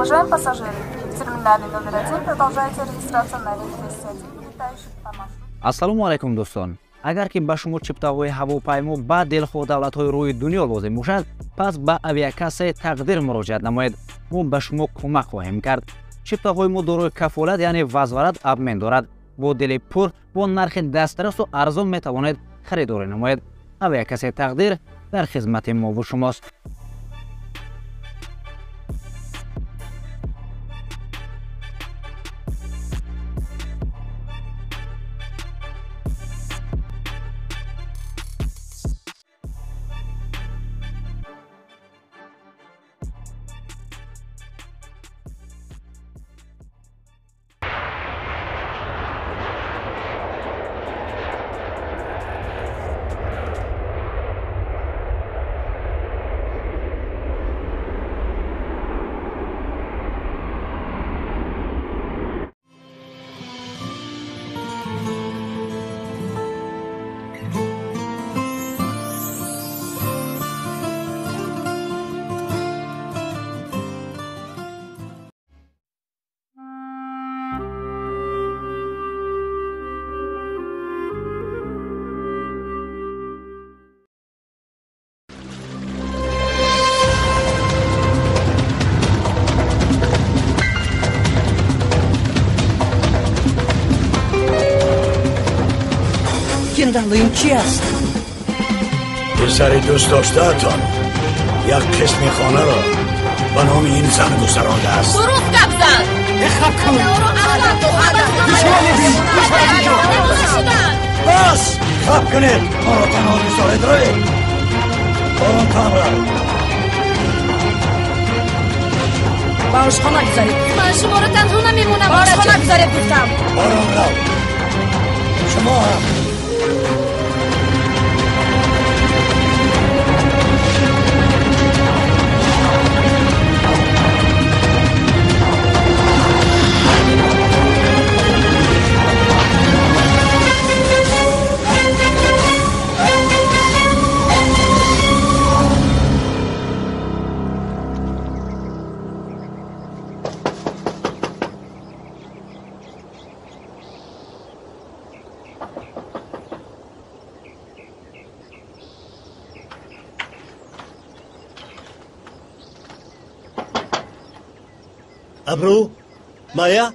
Уважаемые пассажиры, в терминале номер 1 продолжается регистрация на рейс 201, вылетающий по маршруту. Ассалому алайкум, дӯстон. Агар ки ба шумо чиптаҳои ҳавопаймо ба дилхоҳ давлатҳои рӯи дунё лозим бошад, пас ба авиакассаи тақдир муроҷиат намоед. Мо ба шумо кӯмак хоҳем кард. Чиптаҳои мо дорои кафолат, яъне возврат, обмен дорад. Бо дили пур, бо нархи дастрасу арзон метавонед харидорӣ намоед. Авиакассаи тақдир дар хизмати мову шумост. Ин чи аст? Писари дӯст доштаатон як қисми хонаро ба номи ин зан гузарондааст. Дуруст гап зад. Хаб кун. Бас, хаб кунед, моро танҳо бисоред, равед. Борон тамра. Ба ошхона гузаред. Ман шуморо танҳо намемонам. Ба ошхона гузаред, гуфтам. Борон рав. Шумо ҳам. Абру, Майя?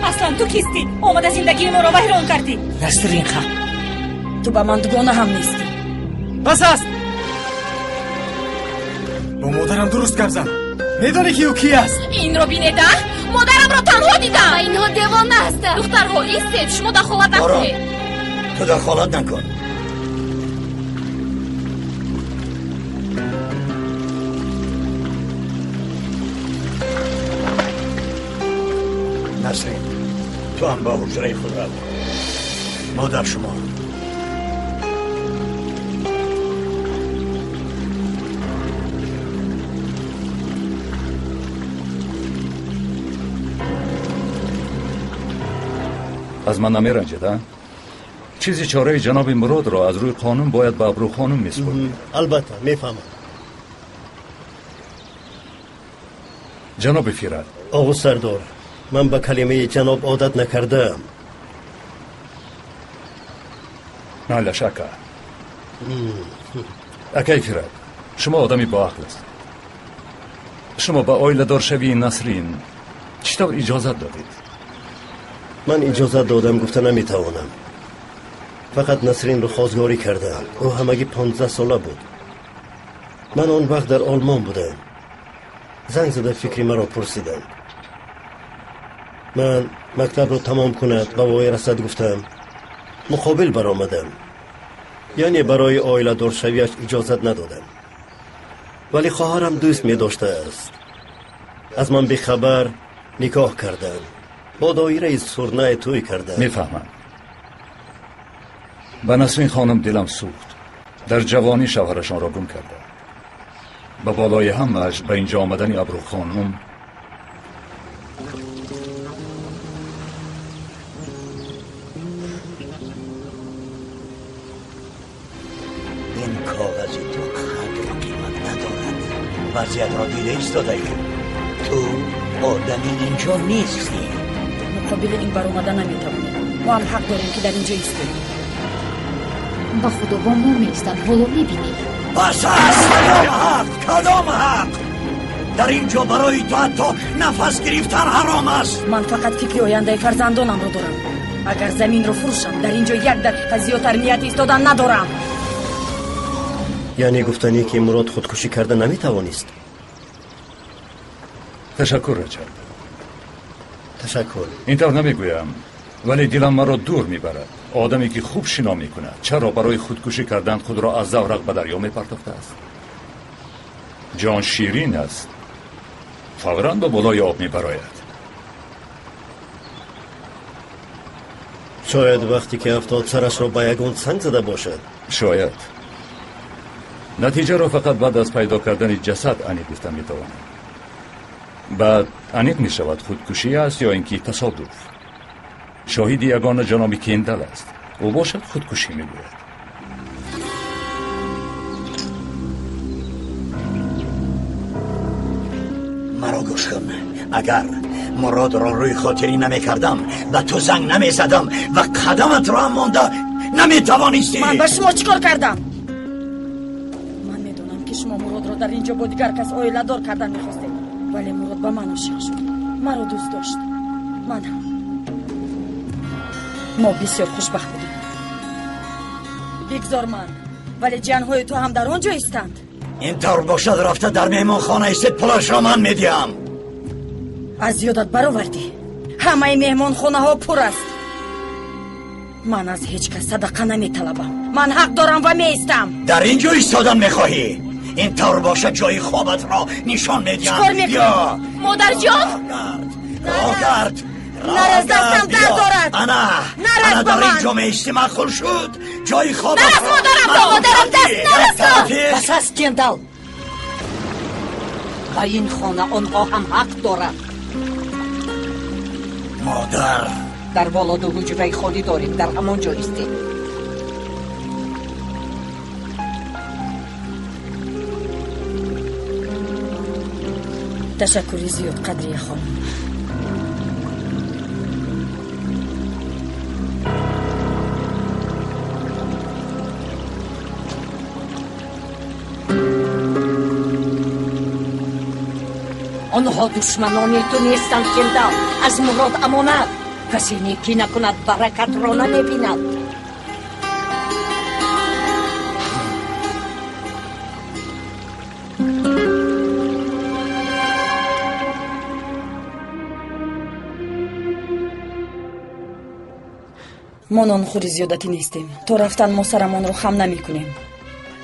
Аслан, ту кистӣ? Омада зиндагии моро вайрон кардӣ. Насрин ха, ту ба ман дугона ҳам нестӣ. Бас аст. Бо модарам дуруст гап зан. Медонӣ ки ӯ ки аст? Инро бинеда, модарамро танҳо дидам. Инҳо девона ҳастанд. Духтарҳо, истед, шумо дахолат накунед. Ту дахолат накун. Насрин, ту ҳам ба ҳуҷраи худ рав. Модар шумо. Аз ман намеранҷед, а? Чизи чораи ҷаноби Муродро аз рӯи қонун бояд ба Абру хонум месупурдем. Албатта, мефаҳмам. Ҷаноби Фират. Оғу сардор, ман ба калимаи ҷаноб одат накардаам. Майлаш, ака. Акаи Фират, шумо одами боақл аст. Шумо ба оиладоршавии Насрин чӣ тавр иҷозат додед? Ман иҷозат додам гуфта наметавонам. Фақат Насринро хозгорӣ кардам. Ӯ ҳамагӣ 15 сола буд. Ман он вақт дар Олмон будам. Занг зада фикри маро пурсиданд. Ман мактабро тамом кунад, ба воя расад гуфтам. Муқобил баромадам. Яъне барои оиладоршавиаш иҷозат надодам. Вале хоҳарам дӯст медоштааст. Аз ман бехабар никоҳ кардам. Бо доираи сурнае тӯй кардам. Мефаҳмам. Ба Насрин хонум дилам сӯхт. Дар ҷавонӣ шавҳарашонро гум карда. Ба болои ҳамааш ба инҷо омадани Абру хонум ин коғази ту қадру қимат надорад. Вазъиятро дида истодаӣ. Ту одами инҷо нестӣ. Муқобили ин баромада наметавонем. Мо ҳам ҳақ дорем ки дар инҷо истем. Ба худо бо мо меистанд, ҳоло мебинед. Бас аст! Кадом ҳақ? Кадом ҳақ? Дар инҷо барои ту ҳатто нафас гирифтан ҳаром аст. Ман фақат фикри ояндаи фарзандонамро дорам. Агар заминро фурӯшам, дар инҷо як дақиқа зиёдтар ният истодан надорам. Яъне гуфтанӣ ки Мурод худкушӣ карда наметавонист? Ташаккур, Раҷаб. Ташаккур. Ин тавр намегӯям, вале дилам маро дур мебарад. Одаме ки хуб шино мекунад, чаро барои худкушӣ кардан худро аз заврақ ба дарё мепартохтааст? Ҷон ширин аст, фавран ба болои об мебарояд. Шояд вақте ки афтод сарашро ба ягон санг зада бошад. Шояд. Натиҷаро фақат баъд аз пайдо кардани ҷасад аниқ гуфта метавонам. Баъд аниқ мешавад худкушӣ аст ё ин ки тасодуф. Шоҳиди ягона ҷаноби Кендал аст. Ӯ бошад худкушӣ мегӯяд. Маро гӯш кун. Агар Муродро рӯи хотирӣ намекардам, ба ту занг намезадам ва қадаматро ҳам монда наметавонистӣ. Ман ба шумо чӣ кор кардам? Ман медонам ки шумо Муродро дар инҷо бо дигар кас оиладор кардан мехостед, вале Мурод ба ман ошиқ шуд, маро дӯст дошт. Ман ҳам. Мо бисёр хушбахт будем. Бигзор ман, вале ҷиянҳои ту ҳам дар он ҷо истанд. Ин тавр бошад, рафта дар меҳмонхона истед, пулашро ман медиҳам. Аз ёдат баровардӣ, ҳамаи меҳмонхонаҳо пур аст. Ман аз ҳеҷ кас садақа наметалабам. Ман ҳақ дорам ва меистам. Дар ин ҷо истодан мехоҳӣ? Ин тавр бошад, ҷои хобатро нишон медиҳам. Чикор мекунӣ? Модарҷон! Роҳ кард! Нараз, дастам дард дорад. Ана, нараз ба дар ман. ин ҷо меисти, маъқул шуд. Ҷои хобатро Нараз, модарам! Модарам, даст нараз! Бас аст, Кендал. Ба ин хона онҳо ҳам ҳақ доранд. Модар, Дар боло ду ҳуҷраи холӣ дорем, дар ҳамон ҷо истед. Ташаккури зиёд, Қадрия хонум. Онҳо душманони ту нестанд, Кендал. Аз Мурод амонат. Касе некӣ накунад, баракатро намебинад. Мо нонхӯри зиёдатӣ нестем. То рафтан мо сарамонро хам намекунем,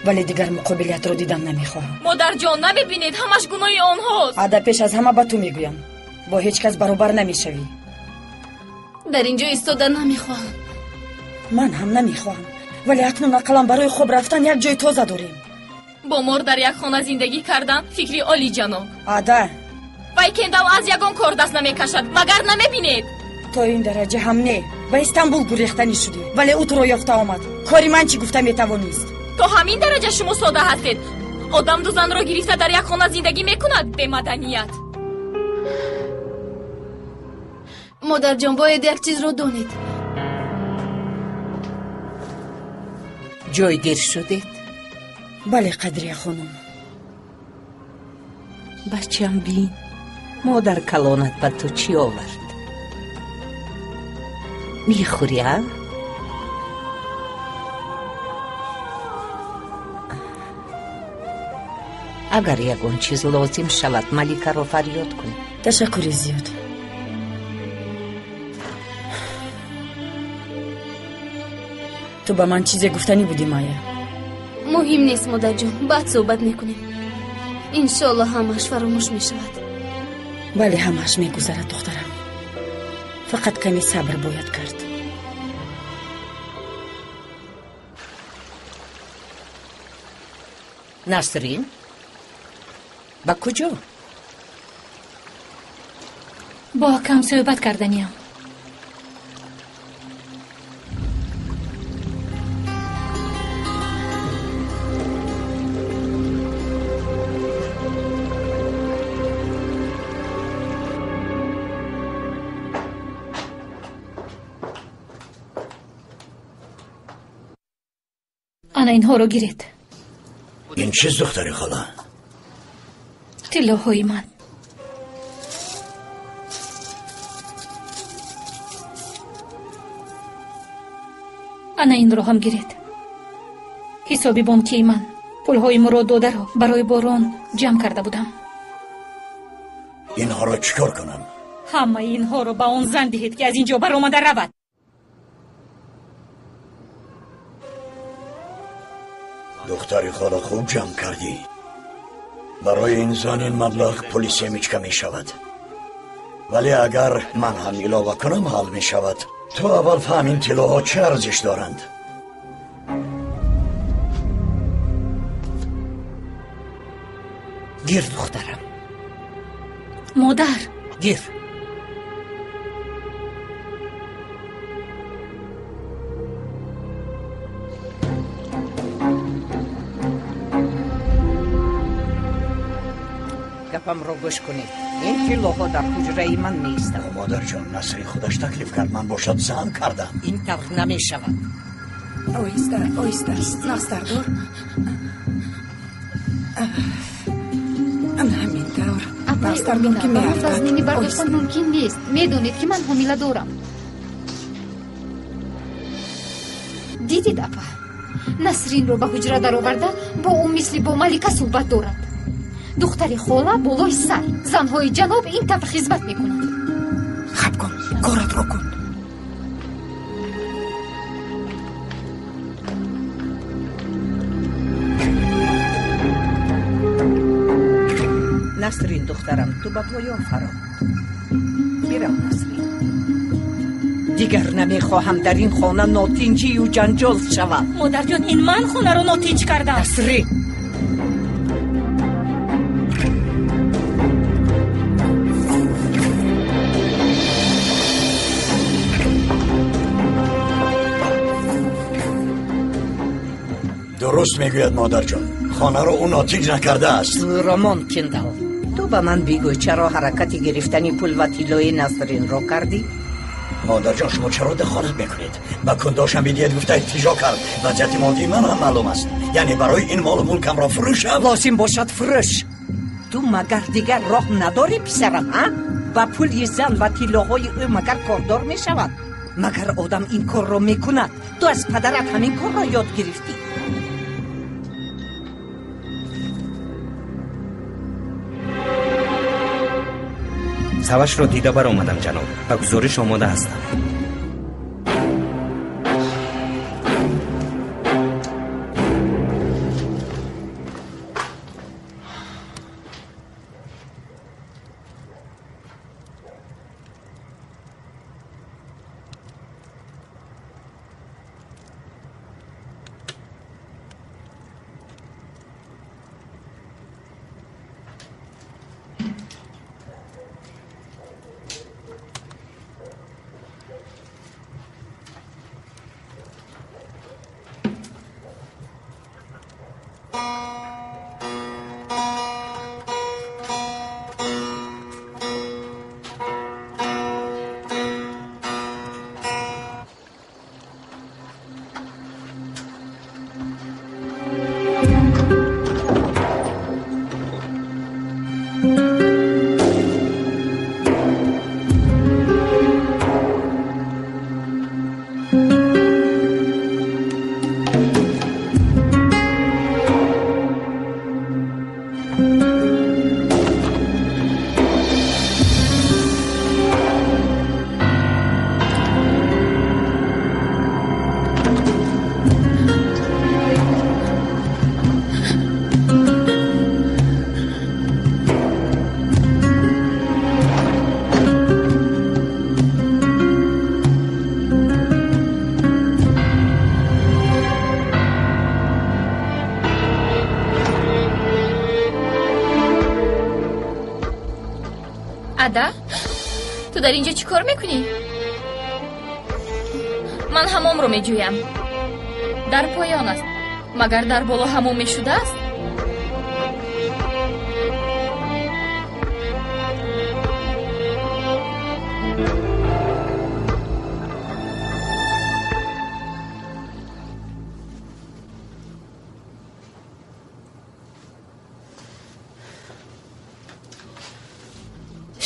вале дигар муқобилиятро дидан намехоҳам. Модарҷон, намебинед, ҳамаш гуноҳи онҳост. Ада, пеш аз ҳама ба ту мегӯям, бо ҳеҷ кас баробар намешавӣ. Дар инҷо истода намехоҳам. Ман ҳам намехоҳам, вале акнун ақаллан барои хоб рафтан як ҷои тоза дорем. Бо мор дар як хона зиндагӣ кардан фикри олиҷаноб. Ада, Вай Кендал аз ягон кор даст намекашад, магар намебинед? То ин дараҷа ҳам не. Ба Истанбул гурехтанӣ шудӣ, вале ӯ туро ёфта омад. Кори ман чӣ гуфта метавонист? То ҳамин дараҷа шумо сода ҳастед. Одам ду занро гирифта дар як хона зиндагӣ мекунад, бемаданият. Модарҷон, бояд як чизро донед. Ҷойгир шудед? Бале, Қадрия хонум. Бачам, бин, модар калонат ба ту чӣ овард? Мехӯрӣ, а? Агар ягон чиз лозим шавад, Маликаро фарёд кун. Ташаккури зиёд. Ту ба ман чизе гуфтанӣ будӣ, Майя? Муҳим нест, модарҷон, баъд суҳбат мекунем. Иншоалло ҳамааш фаромӯш мешавад. Бале, ҳамааш мегузарад, духтарам. Фақат каме сабр бояд кард. Насрин, ба куҷо? Бо акам суҳбат карданиям. Ана инҳоро гиред. Ин чиз, духтари хола? Тиллоҳои ман. Ана инро ҳам гиред. Ҳисоби бонкии ман. Пулҳои Мурод додаро барои борон ҷамъ карда будам. Инҳоро чӣ кор кунам? Ҳамаи инҳоро ба он зан диҳед, ки аз ин ҷо баромада равад. Духтари хола, хуб ҷамъ кардӣ. Барои ин зан ин маблағ пули семичка мешавад. Вале агар ман ҳам илова кунам, ҳал мешавад. Ту аввал фаҳм ин тиллоҳо чӣ арзиш доранд. Гир, духтарам. Модар. Гир. Гапамро гӯш кунед. Ин тиллоҳо дар ҳуҷраи ман меистанд. Модарҷон, Насрин худаш таклиф кард, ман бошад зам кардам. Ин тавр намешавад. Оҳиста, оҳиста, нақсдардор. Ҳамин тавр. Нақсдардор ки меафтад. Вазнини бардоштан мумкин нест. Медонед, ки ман ҳомила дорам. Дидед, апа, Насринро ба ҳуҷра дароварда, бо ӯ мисли бо малика суҳбат дорад. Духтари хола болои сар. Занҳои ҷаноб ин тавр хизмат мекунанд. Хаб кун, коратро кун. Насрин, духтарам, ту ба поён фаро. Бирав, Насрин. Дигар намехоҳам дар ин хона нотинҷию ҷанҷол шавад. Модарҷон, ин ман хонаро нотинҷ кардам. Насрин! Дуруст мегӯяд, модарҷон. Хонаро ӯ нотинҷ накардааст. Ромон Кендал, ту ба ман бигӯй, чаро ҳаракати гирифтани пул ва тиллои Насринро кардӣ? Модарҷон, шумо чаро дахолат мекунед? Ба кундошам бидиҳед гуфта илтиҷо кард. Вазъияти моддии ман ҳам маълум аст. Яъне барои ин молу мулкамро фурӯшам? Лозим бошад, фурӯш. Ту магар дигар роҳ надорӣ, писарам, а? Ба пули зан ва тиллоҳои ӯ магар кордор мешавад? Магар одам ин корро мекунад? Ту аз падарат ҳамин корро ёд гирифтӣ. Савашро дида баромадам, ҷаноб. Ба гузориш омода ҳастам. Дада, ту дар инҷо чӣ кор мекунӣ? Ман ҳамомро меҷӯям. Дар поён аст. Магар дар боло ҳамом мешудааст?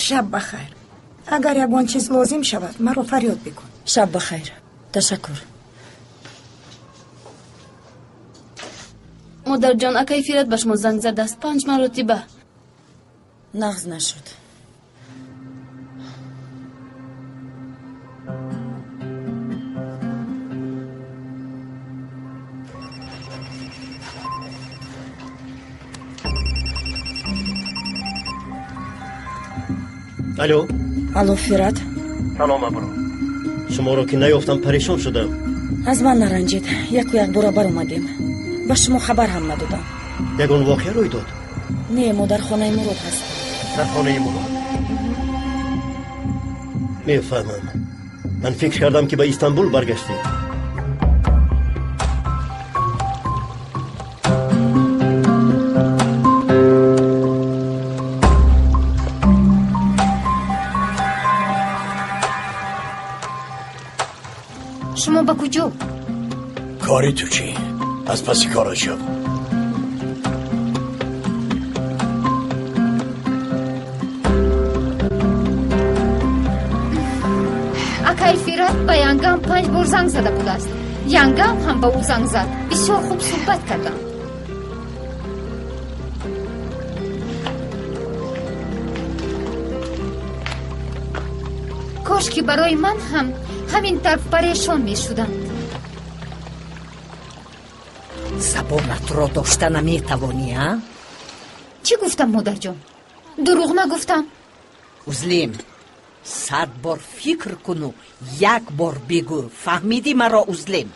Шаб бахайр. Агар ягон чиз лозим шавад, маро фарёд бикун. Шаб бахайр. Ташаккур. Модарҷон, акаи Фират ба шумо занг задааст 5 маротиба. Нағз нашуд. Алло. Алло, Фират. Салом, абро. Шуморо ки наёфтам парешон шудам. Аз ман наранҷед. Яку як бора баромадем. Ба шумо хабар ҳам надодам. Ягон воқеа рӯй дод? Не, мо дар хонаи Мурод ҳастем. Дар хонаи Мурод? Мефаҳмам. Ман фикр кардам ки ба Истанбул баргаштед. Шумо ба куҷо? Кори ту чӣ? Аз паси кора шав. Акаи Фират ба янгам 5 бор занг зада будааст. Янгам ҳам ба ӯ занг зад. Бисёр хуб суҳбат кардам. Кош ки барои ман ҳам ҳамин тавр парешон мешуданд. Забонатро дошта наметавонӣ, а? Чӣ гуфтам, модарҷон? Дурӯғ нагуфтам. Узлим, 100 бор фикр куну як бор бигӯ. Фаҳмидӣ маро, Узлим?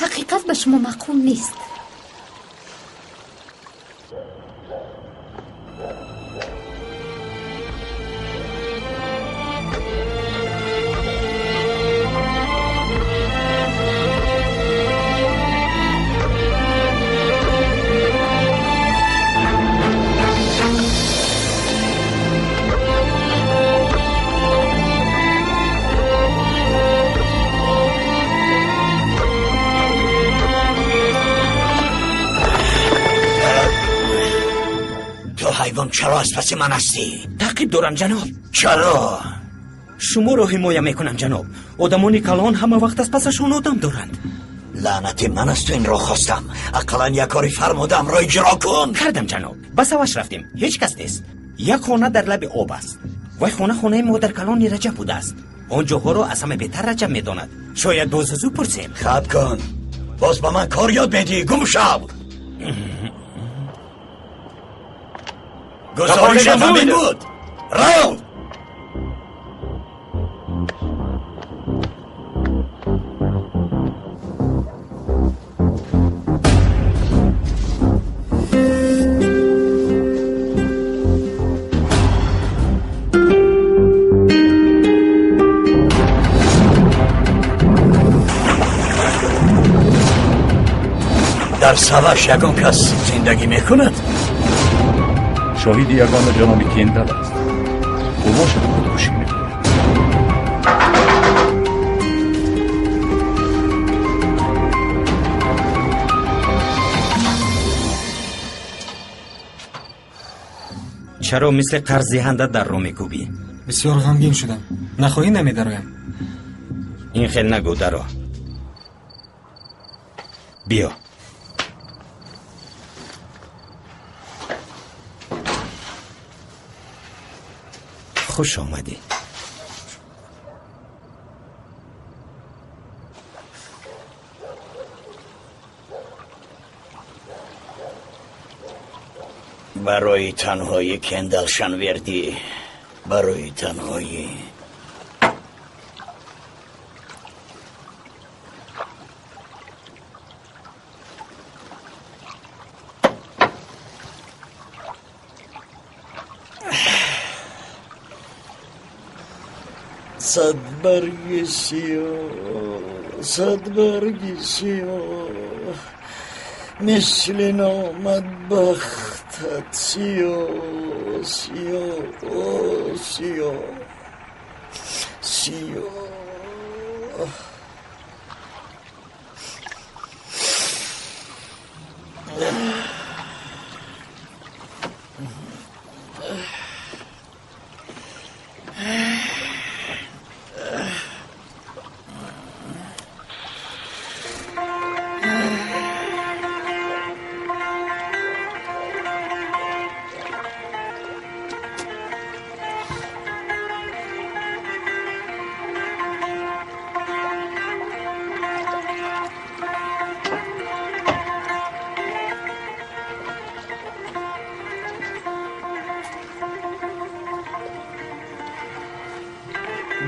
Ҳақиқат ба шумо маъқул нест. حیوان، چرا از پس من هستی؟ تعقیب دارم جناب. چرا؟ شما را حمایه میکنم جناب. آدمان کلان همه وقت از پسشون آدم دارند. لعنت من از تو این را خواستم. اقلا یک کاری فرمودم را اجرا کن. کردم جناب. به سواش رفتیم. هیچ کس نیست. یک خانه در لب آب است. وای خانه خانه مادر کلان رجب بوده است. آنجاها را از همه بهتر رجب میداند. شاید باز از او پرسیم. خب کن. باز با من کار یاد میدی. گم شو. گزارشت همین بود. رو. در سوش یگان کس زندگی میکند؟ شاهد یگانه جناب کندل است. او باشد خودکشی میکند. چرا مثل قرض دهنده در رو میکوبی؟ بسیار غمگین شدم. نخواهی نمیدرایم. این خیلی نگو درا. بیا. خوش آمدی. برای تنهایی کندل شنوردی، برای تنهایی. Сад барги сиёҳ, сад барги сиёҳ, мисли номад бахтат сиёҳ, сиёҳ, сиёҳ, сиёҳ.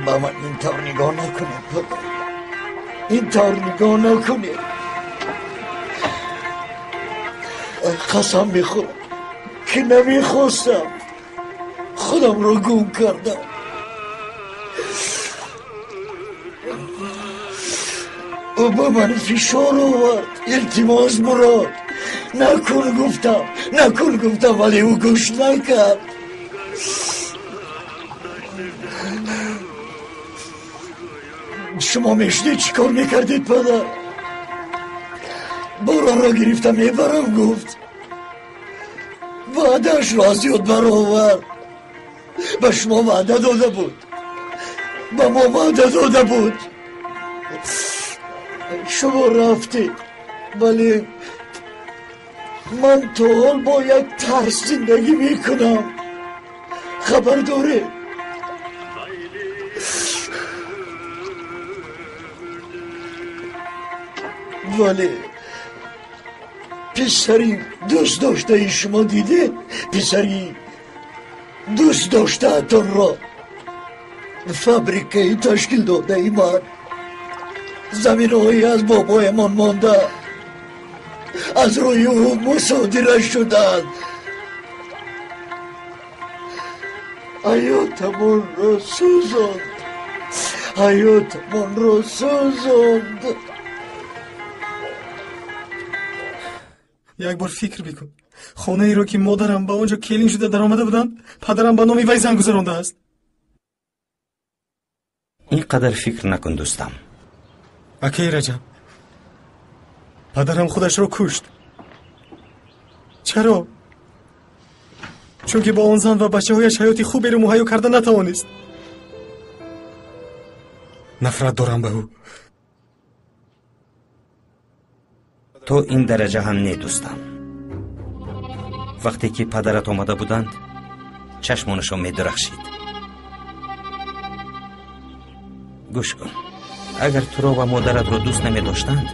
ба ман ин тавр нигоҳ накунед, падар, ин тавр нигоҳ накунед. Қасам мехӯрам, ки намехостам, худамро гум кардам. Ӯ ба ман фишор овард. Илтимос, Мурод, накун гуфтам, накун гуфтам, вале ӯ гӯш накард. Шумо мешунед чӣ кор мекардед, падар? Боронро гирифта мебарам гуфт. Ваъдаашро аз ёд баровард. Ба шумо ваъда дода буд, ба мо ваъда дода буд. Шумо рафтед, вале ман то ҳол бо як тарс зиндагӣ мекунам. Хабар доред? Вале писари дӯст доштаи шумо дидед? Писари дӯст доштаатонро фабрикаи ташкил додаи ман, заминҳои аз бобоямон монда аз рӯи ӯ мусодира шуданд. Ҳаётамонро сӯзонд, ҳаётамонро сӯзонд. Як бор фикр бикун, хонаеро ки модарам ба он ҷо келин шуда даромада буданд, падарам ба номи вай зан гузарондааст. Ин қадар фикр накун, дӯстам. Акаи Раҷаб, падарам худашро кушт. Чаро? Чунки бо он зан ва бачаҳояш ҳаёти хуберо муҳайё карда натавонист. Нафрат дорам ба ӯ. То ин дараҷа ҳам не, дӯстам. Вақте ки падарат омада буданд, чашмонашон медурахшид. Гӯш кун, агар туро ва модаратро дӯст намедоштанд,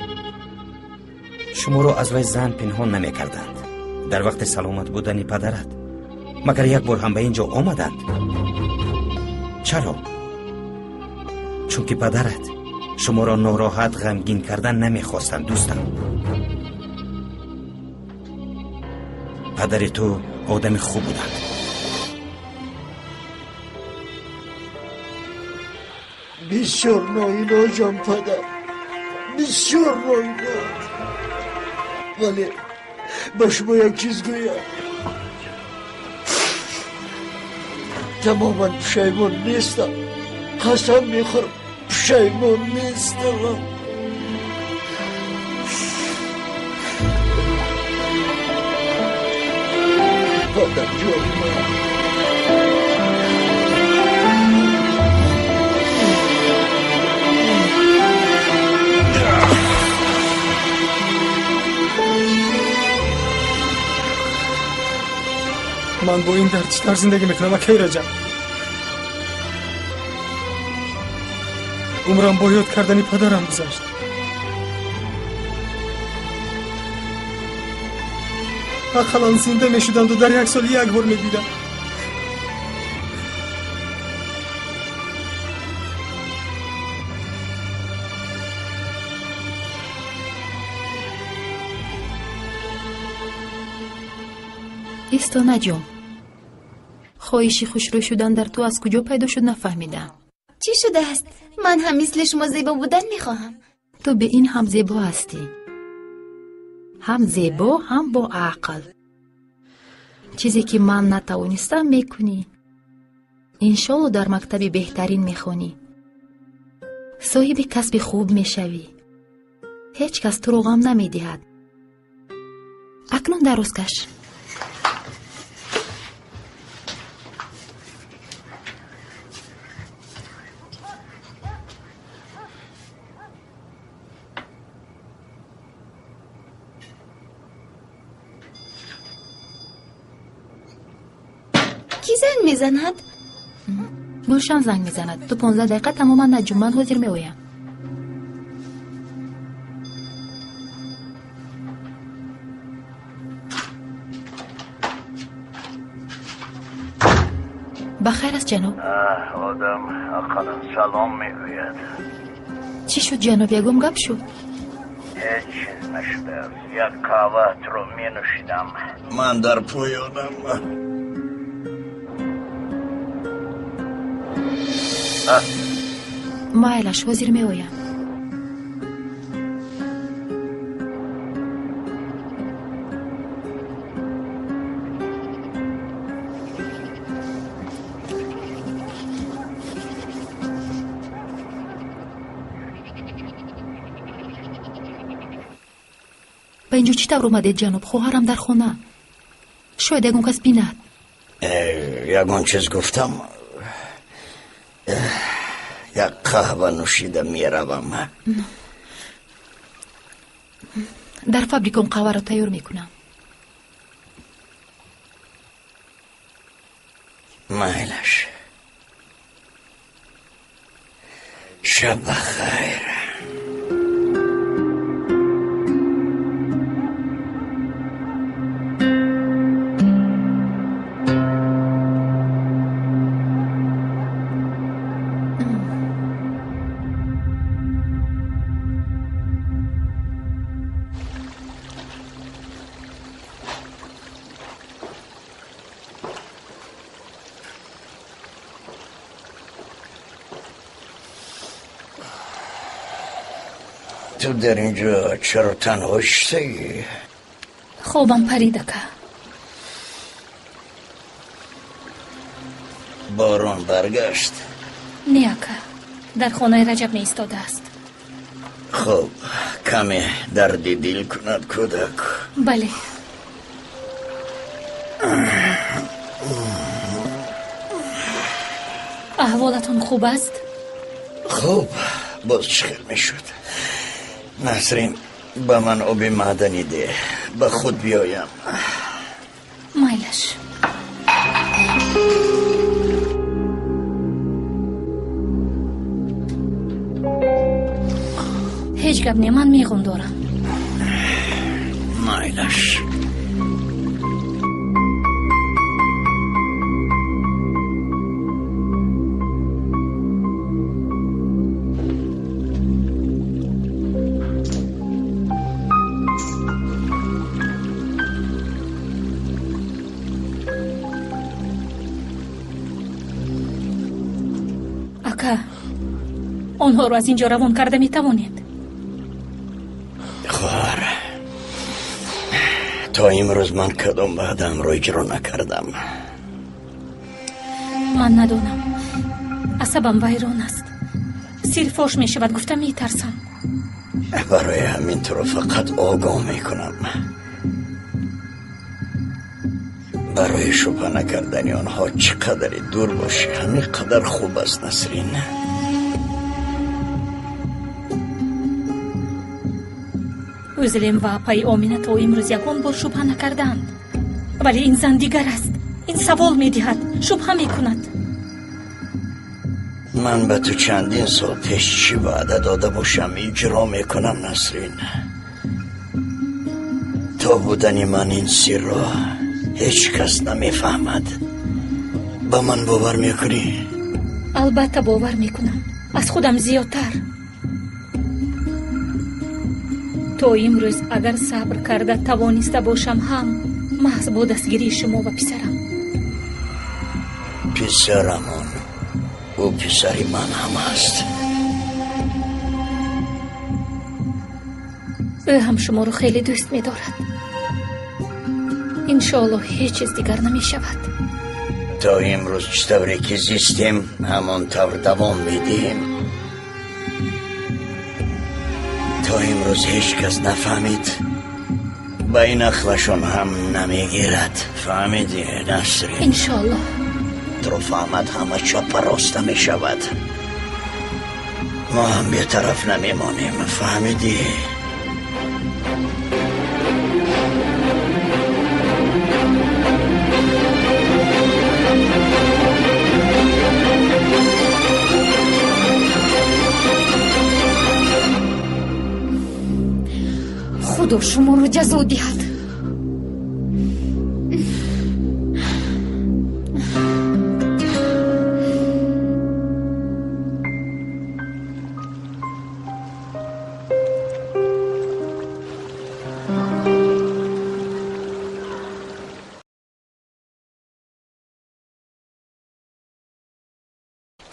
шуморо аз вай зан пинҳон намекарданд. Дар вақти саломат будани падарат магар як бор ҳам ба ин ҷо омаданд? Чаро? Чунки падарат шуморо нороҳат, ғамгин кардан намехостанд, дӯстам. Падари ту одами хуб буданд. Бисёр ноилоҷам, падар, бисёр ноилоҷ. Вале ба шумо як чиз гӯям, тамоман пушаймон нестам. Қасам мехӯрам, пушаймон нестам. Падарҷони ман. Ман бо ин дард чӣ тавр зиндагӣ мекунам, акаи Раҷаб? Умрам бо ёд кардани падарам гузашт. Ақаллан зинда мешуданду дар як сол як бор медидам. Истонаҷон, хоҳиши хушрӯй шудан дар ту аз куҷо пайдо шуд, нафаҳмидам. Чӣ шудааст? Ман ҳам мисли шумо зебо будан мехоҳам. Ту бе ин ҳам зебо ҳастӣ. Ҳам зебо, ҳам бо ақл. Чизе ки ман натавонистам, мекунӣ. Иншолло дар мактаби беҳтарин мехонӣ. Соҳиби касби хуб мешавӣ. Ҳеҷ кас туро ғам намедиҳад. Акнун дароз каш. Кӣ занг мезанад? Гулшан занг мезанад. Ту 15 дақиқа тамоман наҷум, ман ҳозир меоям. Ба хайр аст, ҷаноб? Одам ақаллан салом мегӯяд. Чӣ шуд, ҷаноб? Ягон гап шуд? Ҳеҷ чиз нашудааст. Як қаҳваатро менӯшидам. Ман дар поёнам. Майлаш, ҳозир меоям. Ба инҷо чӣ тавр омадед, ҷаноб? Хоҳарам дар хона. Шояд ягон кас бинад. Ягон чиз гуфтам. Як қаҳва нӯшида меравам. Дар фабрика он қаҳваро тайёр мекунам. Майлаш. Шаб бахайр. Ту дар инҷо чаро танҳо шистаӣ? Хобам парид, ака. Борон баргашт? Не, ака, дар хонаи Раҷаб меистодааст. Хуб, каме дарди дил кунад кӯдак. Бале. Аҳволатон хуб аст? Хуб, боз чӣ хел мешуд? Насрин, ба ман оби маъданӣ деҳ, ба худ биёям. Майлаш. Ҳеҷ гап не, ман меғун дорам. Майлаш. Ака, онҳоро аз ин ҷо равон карда метавонед? Хоҳар, то имрӯз ман кадом ваъдаамро иҷро накардам? Ман надонам. Асабам вайрон аст. Сир фош мешавад, гуфта метарсам. Барои ҳамин туро фақат огоҳ мекунам. Барои шубҳа накардани онҳо чӣ қадаре дур бошӣ, ҳамин қадар хуб аст, Насрин. Ӯзлем ва апаи Омина то имрӯз ягон бор шубҳа накардаанд. Вале ин зан дигар аст. Ин савол медиҳад, шубҳа мекунад. Ман ба ту чандин сол пеш чӣ ваъда дода бошам, иҷро мекунам, Насрин. То будани ман ин сирро ҳеҷ кас намефаҳмад. Ба ман бовар мекунӣ? Албатта бовар мекунам. Аз худам зиёдтар. То имрӯз агар сабр карда тавониста бошам ҳам, маҳз бо дастгирии шумо ва писарам. Писарамон, Ӯ писари ман ҳам аст. Ӯ ҳам шуморо хеле дӯст медорад. Иншоаллоҳ ҳеҷ чиз дигар намешавад. То имрӯз чӣ тавре ки зистем, ҳамон тавр давом медиҳем. То имрӯз ҳеҷ кас нафаҳмид, ба ин ақлашон ҳам намегирад. Фаҳмидӣ, Насрин? Иншоаллоҳ. Туро фаҳмад, ҳама чапа роста мешавад. Мо ҳам бетараф намемонем, фаҳмидӣ? Худо шуморо ҷазо диҳад.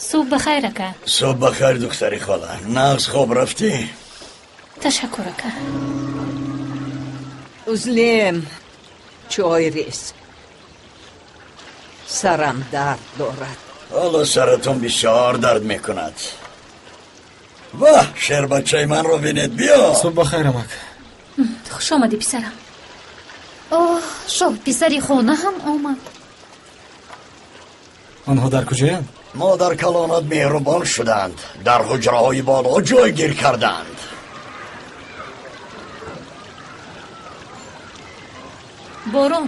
Субҳ бахайр, ака. Субҳ бахайр, духтари хола. Нағз хоб рафтӣ? Ташаккур, ака. Узлем, чой рез. Сарам дард дорад. Ҳоло саратон бисёр дард мекунад. Ваҳ, шербачаи манро бинед, биё. Субҳ бахайр, амак. Хуш омадӣ, писарам. Оҳ, шоҳ писари хона ҳам омад. Онҳо дар куҷоянд? Модар калонат меҳрубон шуданд, дар ҳуҷраҳои боло ҷойгир карданд. Борон,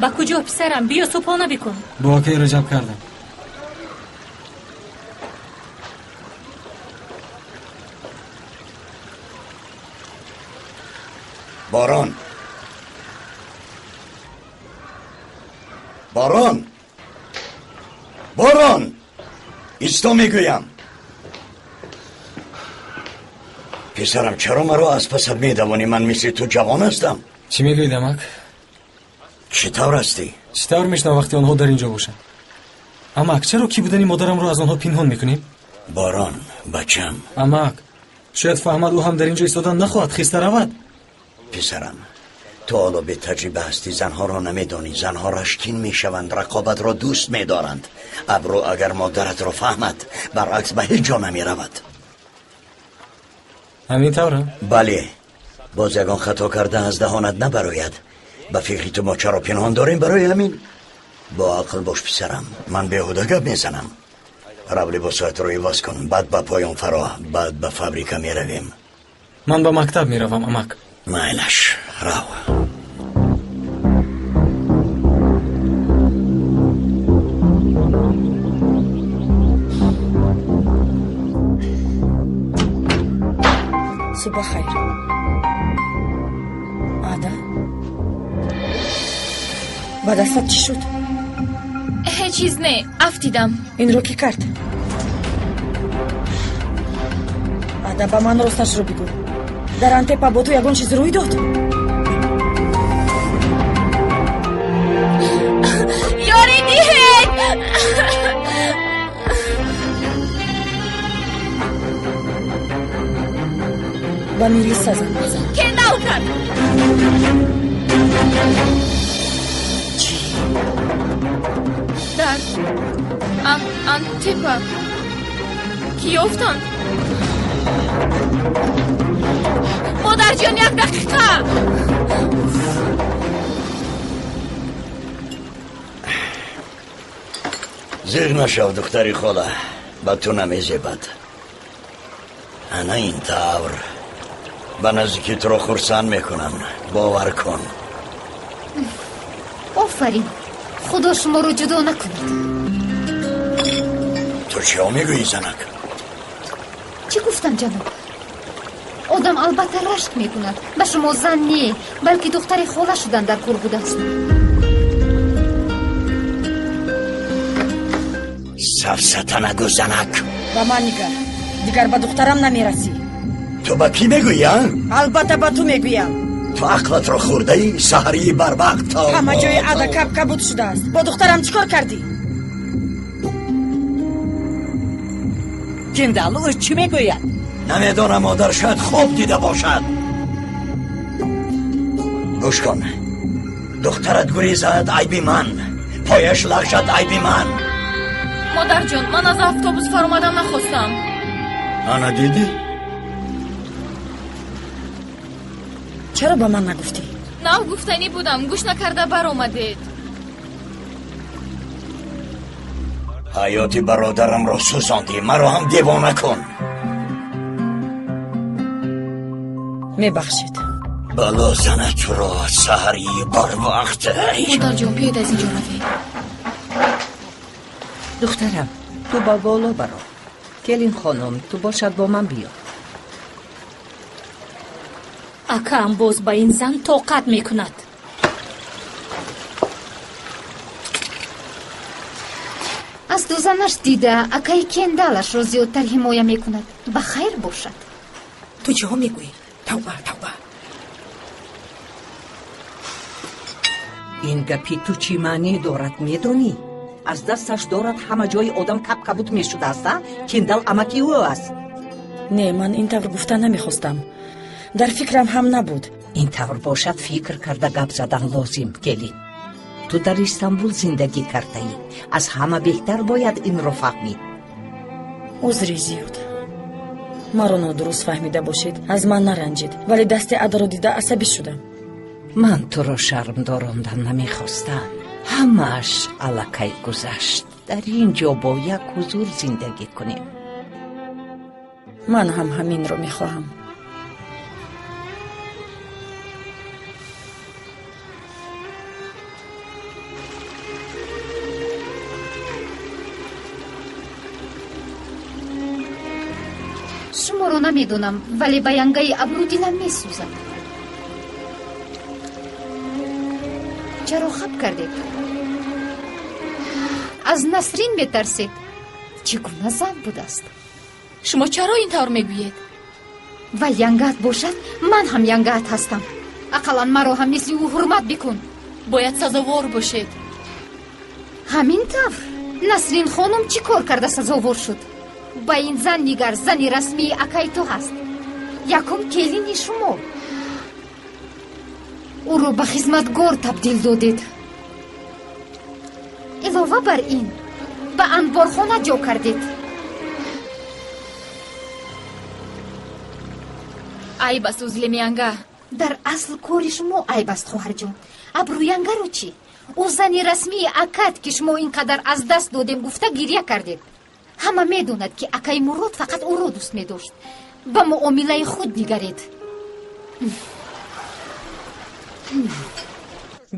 ба куҷо, писарам? Биё субҳона бикун. Бо акаи Раҷаб кардам. Борон, борон, борон, исто мегӯям. Писарам, чаро маро аз пасат медавонӣ? Ман мисли ту ҷавон ҳастам. Чӣ мегӯед, амак? Чӣ тавр ҳастӣ? Чӣ тавр мешунавам вақте онҳо дар инҷо бошанд? Амак, чаро кӣ будани модарамро аз онҳо пинҳон мекунем? Борон, бачам. Амак, шояд фаҳмад ӯ ҳам дар инҷо истодан нахоҳад, хиста равад. Писарам, ту ҳоло бетаҷриба ҳастӣ, занҳоро намедонӣ. Занҳо рашкин мешаванд, рақобатро дӯст медоранд. Абрӯ агар модаратро фаҳмад, баръакс ба ҳеҷ ҷо намеравад. Ҳамин тавр? Бале. Боз ягон хато карда аз даҳонат набарояд. Ба фикри ту мо чаро пинҳон дорем барои ҳамин? Бо ақл бош, писарам. Ман беҳуда гап мезанам. Рав либосҳоятро иваз кун, баъд ба поён фаро, баъд ба фабрика меравем. Ман ба мактаб меравам, амак. Майлаш, рав. Субҳ бахайр. Ада, ба дастат чӣ шуд? Ҳеҷ чиз не, афтидам. Инро кӣ кард? Ада, ба ман росташро бигӯ. Дар Антепа бо ту ягон чиз рӯй дод? Ёрӣ диҳед! Ба милиса занг бизан. Кендал кард! Чӣ? Дар Антепа кӣ ёфтанд? Модарҷон, як дақиқа! Зиғ нашав, духтари хола, ба ту намезебад. Ана ин тавр ба наздики туро хурсанд мекунам, бовар кун. Офарин, худо шуморо ҷудо накунад. Ту чиҳо мегӯӣ, занак? Чӣ гуфтам, ҷаноб? Одам албатта рашк мекунад. Ба шумо зан не, балки духтари хола шудан дар кор будааст. Сафсата нагӯ, занак. Ба ман нигар, дигар ба духтарам намерасӣ. Ту ба кӣ мегӯӣ, а? Албатта ба ту мегӯям. Ту ақлатро хӯрдаӣ, саҳарии барвақт. Ҳама ҷои Ада каб кабуд шудааст. Бо духтарам чӣ кор кардӣ? Кендал, ӯ чӣ мегӯяд? Намедонам, модар, шояд хоб дида бошад. Гӯш кун, духтарат гурезад, айби ман, пояш лағжад, айби ман. Модарҷон, ман аз автобус фаромадан нахостам. Ана дидӣ? Чаро ба ман нагуфтӣ? Нав гуфтанӣ будам, гӯш накарда баромадед. Ҳаёти бародарамро сӯзондӣ, маро ҳам девона кун. Мебахшед. Бало зана туро саҳари барвақт. Модарҷон, биёед аз инҷо равем. Духтарам, ту ба боло баро. Келин хонум, ту бошад бо ман биё. Акаам боз ба ин зан тоқат мекунад. Аз дузанаш дида акаи Кендалашро зиёдтар ҳимоя мекунад. Ба хайр бошад. Ту чиҳо мегӯӣ? Тавба, тавба. Ин гапи ту чӣ маъне дорад, медонӣ? Аз дасташ дорад ҳама ҷои одам кабкабут мешудааст, а? Кендал амаки ӯ аст. Не, ман ин тавр гуфта намехостам. Дар фикрам ҳам набуд. Ин тавр бошад, фикр карда гап задан лозим, келин. Ту дар Истанбул зиндагӣ кардаӣ. Аз ҳама беҳтар бояд инро фаҳмид. Узри зиёд. Маро нодуруст фаҳмида бошед, аз ман наранҷед, вале дасти адаро дида асабӣ шудам. Ман туро шармдорондан намехостам. Ҳамааш аллакай гузашт. Дар ин ҷо бо як ҳузур зиндагӣ кунем. Ман ҳам ҳаминро мехоҳам. Шуморо намедонам, вале ба янгаи абрӯ дилам месӯзад. Чаро хаб кардед? Аз Насрин метарсед? Чӣ гуна зан будааст? Шумо чаро ин тавр мегӯед? Вай янгаат бошад, ман ҳам янгаат ҳастам. Ақаллан маро ҳам мисли ӯ ҳурмат бикун. Бояд сазовор бошед. Ҳамин тавр? Насрин хонум чӣ кор карда сазовор шуд? Ба ин зан нигар, зани расмии акаи ту ҳаст. Якум келини шумо. Ӯро ба хизматгор табдил додед. Илова бар ин, ба анборхона ҷо кардед. Айб аст, Узлимянга. Дар асл кори шумо айб аст, хоҳарҷон. Абрӯянгаро чӣ? Ӯ зани расмии акат, ки шумо ин қадар аз даст додем гуфта гиря кардед. Ҳама медонад, ки акаи Мурод фақат ӯро дӯст медошт. Ба муомилаи худ нигаред.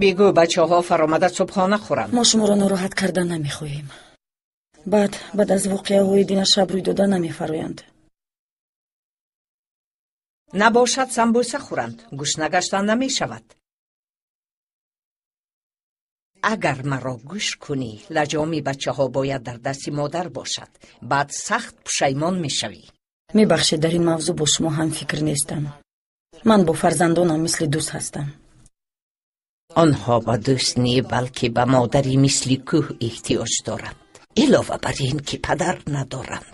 Бигӯ бачаҳо фаромада субҳона хӯранд. Мо шуморо нороҳат карда намехоҳем. Баъд аз воқеаҳои динашаб рӯй дода намефароянд. Набошад самбуса хӯранд, гӯш нагаштан намешавад. Агар маро гӯш кунӣ, лаҷоми бачаҳо бояд дар дасти модар бошад. Баъд сахт пушаймон мешавӣ. Мебахшед, дар ин мавзӯъ бо шумо ҳамфикр нестам. Ман бо фарзандонам мисли дӯст ҳастам. Онҳо ба дӯст не, балки ба модари мисли кӯҳ эҳтиёҷ доранд. Илова бар ин ки падар надоранд.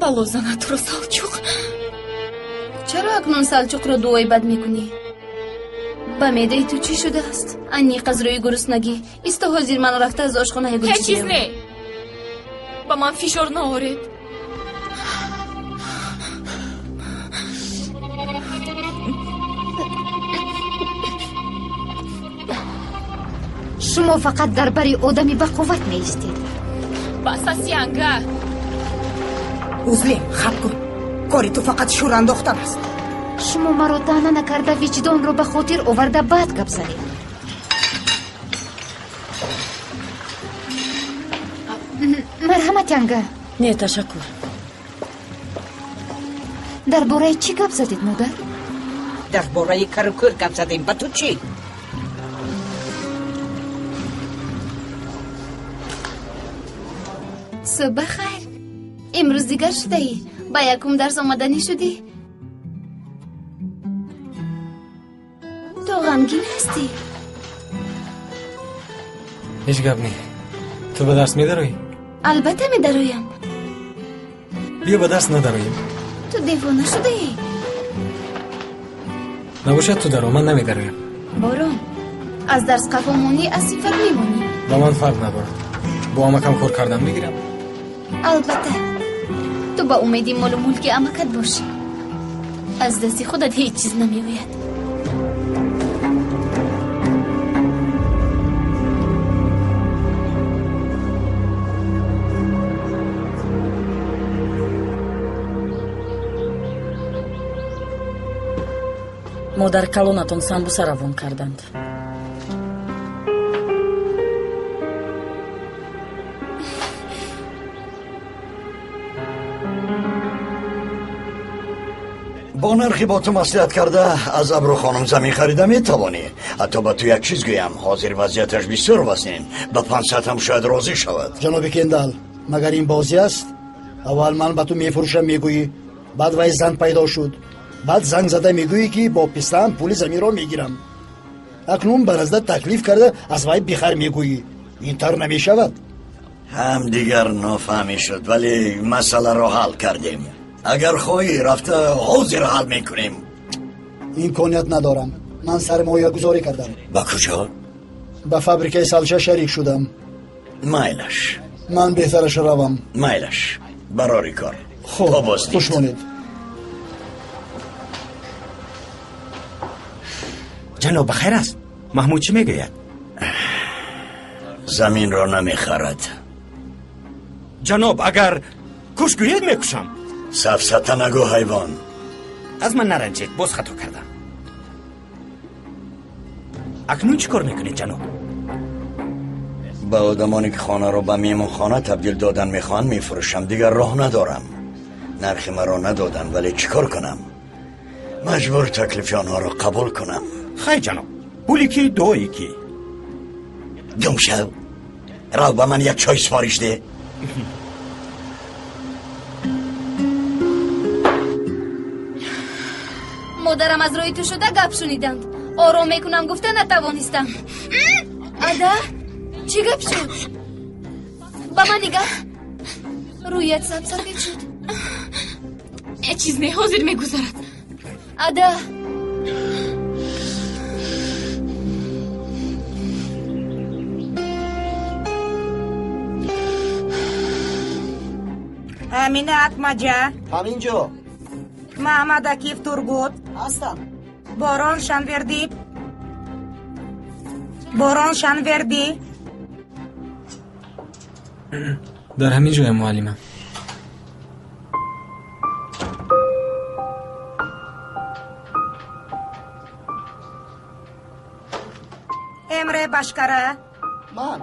Бало зана туро, Салчуқ. Чаро акнун Салчуқро дуои бад мекунӣ? Ба меъдаи ту чӣ шудааст? Аниқ аз рӯи гуруснагӣ. Исто, ҳозир ман рафта аз ошхона ягон ҳеҷ чиз не. Ба ман фишор наоред. Шумо фақат дар бари одами бақувват меистед. Бас аст, янга. Узлим, хаб кун. Кори ту фақат шӯр андохтан аст. Шумо маро таъна накарда виҷдонро ба хотир оварда бад гап задед. Марҳамат, янга. Не, ташаккур. Дар бораи чӣ гап задед, модар? Дар бораи кару кӯр гап задем. Ба ту чӣ? Субҳ бахайр. Имрӯз дигар шудаӣ. Ба якум дарс омаданӣ шудӣ? Ту ғамгин ҳастӣ? Ҳеҷ гап не. Ту ба дарс медароӣ? Албатта медароям. Биё ба дарс надароем. Ту девона шудаӣ? Набошад ту даро, ман намедароям. Борон, аз дарс қафо монӣ, аз сифат мемонӣ. Ба ман фарқ надорад. Бо амакам кор кардан мегирам. Албатта. Ту ба умеди молу мулки амакат бошӣ. Аз дасти худат ҳеҷ чиз намеояд. Модар калонатон самбуса равон карданд. Бо нархи бо ту маслиҳат карда аз Абру хонум замин харида метавонӣ. Ҳатто ба ту як чиз гӯям, ҳозир вазъияташ бисёр вазнин. Ба 500 ҳам шояд розӣ шавад. Ҷаноби Кендал, магар ин бозӣ аст? Аввал ман ба ту мефурӯшам мегӯӣ, баъд вай зан пайдо шуд. Баъд занг зада мегӯӣ, ки бо писаам пули заминро мегирам. Акнун баразда таклиф карда аз вай бихар мегӯӣ. Ин тавр намешавад. Ҳам дигар нофаҳмӣ шуд, вале масъаларо ҳал кардем. Агар хоҳӣ рафта ҳозир ҳал мекунем. Имконият надорам. Ман сармоягузорӣ кардам. Ба куҷо? Ба фабрикаи салча шарик шудам. Майлаш. Ман беҳтараш равам. Майлаш. Барори кор. Хуб, хуш монед. Ҷаноб, ба хайр аст? Маҳмуд чӣ мегӯяд? Заминро намехарад. Ҷаноб, агар куш гӯед мекушам. Сафсата нагӯ, ҳайвон. Аз ман наранҷед, боз хато кардам. Акнун чӣ кор мекунед, ҷаноб? Ба одамоне ки хонаро ба меҳмонхона табдил додан мехоҳанд мефурӯшам. Дигар роҳ надорам. Нархи маро надоданд, вале чӣ кор кунам? Маҷбур таклифи онҳоро қабул кунам. Хай ҷаноб, пули ки, дуои ки. Гум шав. Рав ба ман як чой сифориш деҳ. Модарам аз рӯи ту шуда гап шуниданд. Ором мекунам гуфта натавонистам. Ада, чӣ гап шуд? Ба ман нигаҳ. Рӯят сабсафед шуд. Ҳеҷ чиз не, ҳозир мегузарад. Ада. Амина Атмаҷа. Ҳамин ҷо. Маҳмад Акиф Тургут. Ҳастам. Борон Шанвердӣ. Борон Шанвердӣ. Дар ҳамин ҷоям, муаллима. Эмре Башкара. Ман.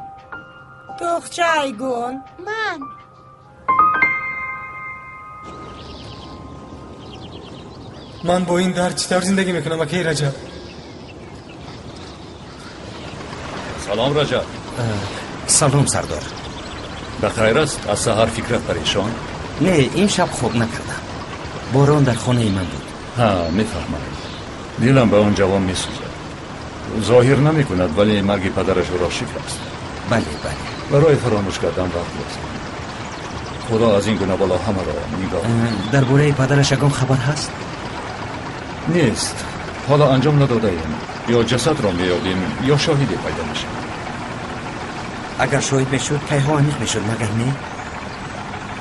Тӯхча Айгун. Ман. Ман бо ин дард чӣ тавр зиндагӣ мекунам, акаи Раҷаб? Салом, Раҷаб. Салом, сардор. Ба хайр аст? Аз саҳар фикрат парешон? Не, ин шаб хоб накардам. Борон дар хонаи ман буд. Ҳа, мефаҳмам. Дилам ба он ҷавон месӯзад. Зоҳир намекунад, вале марги падараш ӯро шикаст. Бале, бале. Барои фаромӯш кардан вақт лозим. Худо аз ин гуна бало ҳамаро нигоҳ. Дар бораи падараш ягон хабар ҳаст? Нест. Ҳоло анҷом надодаем. Ё ҷасадро меёбем, ё шоҳиде пайдо мешавад. Агар шоҳид мешуд, кайҳо аниқ мешуд, магар не?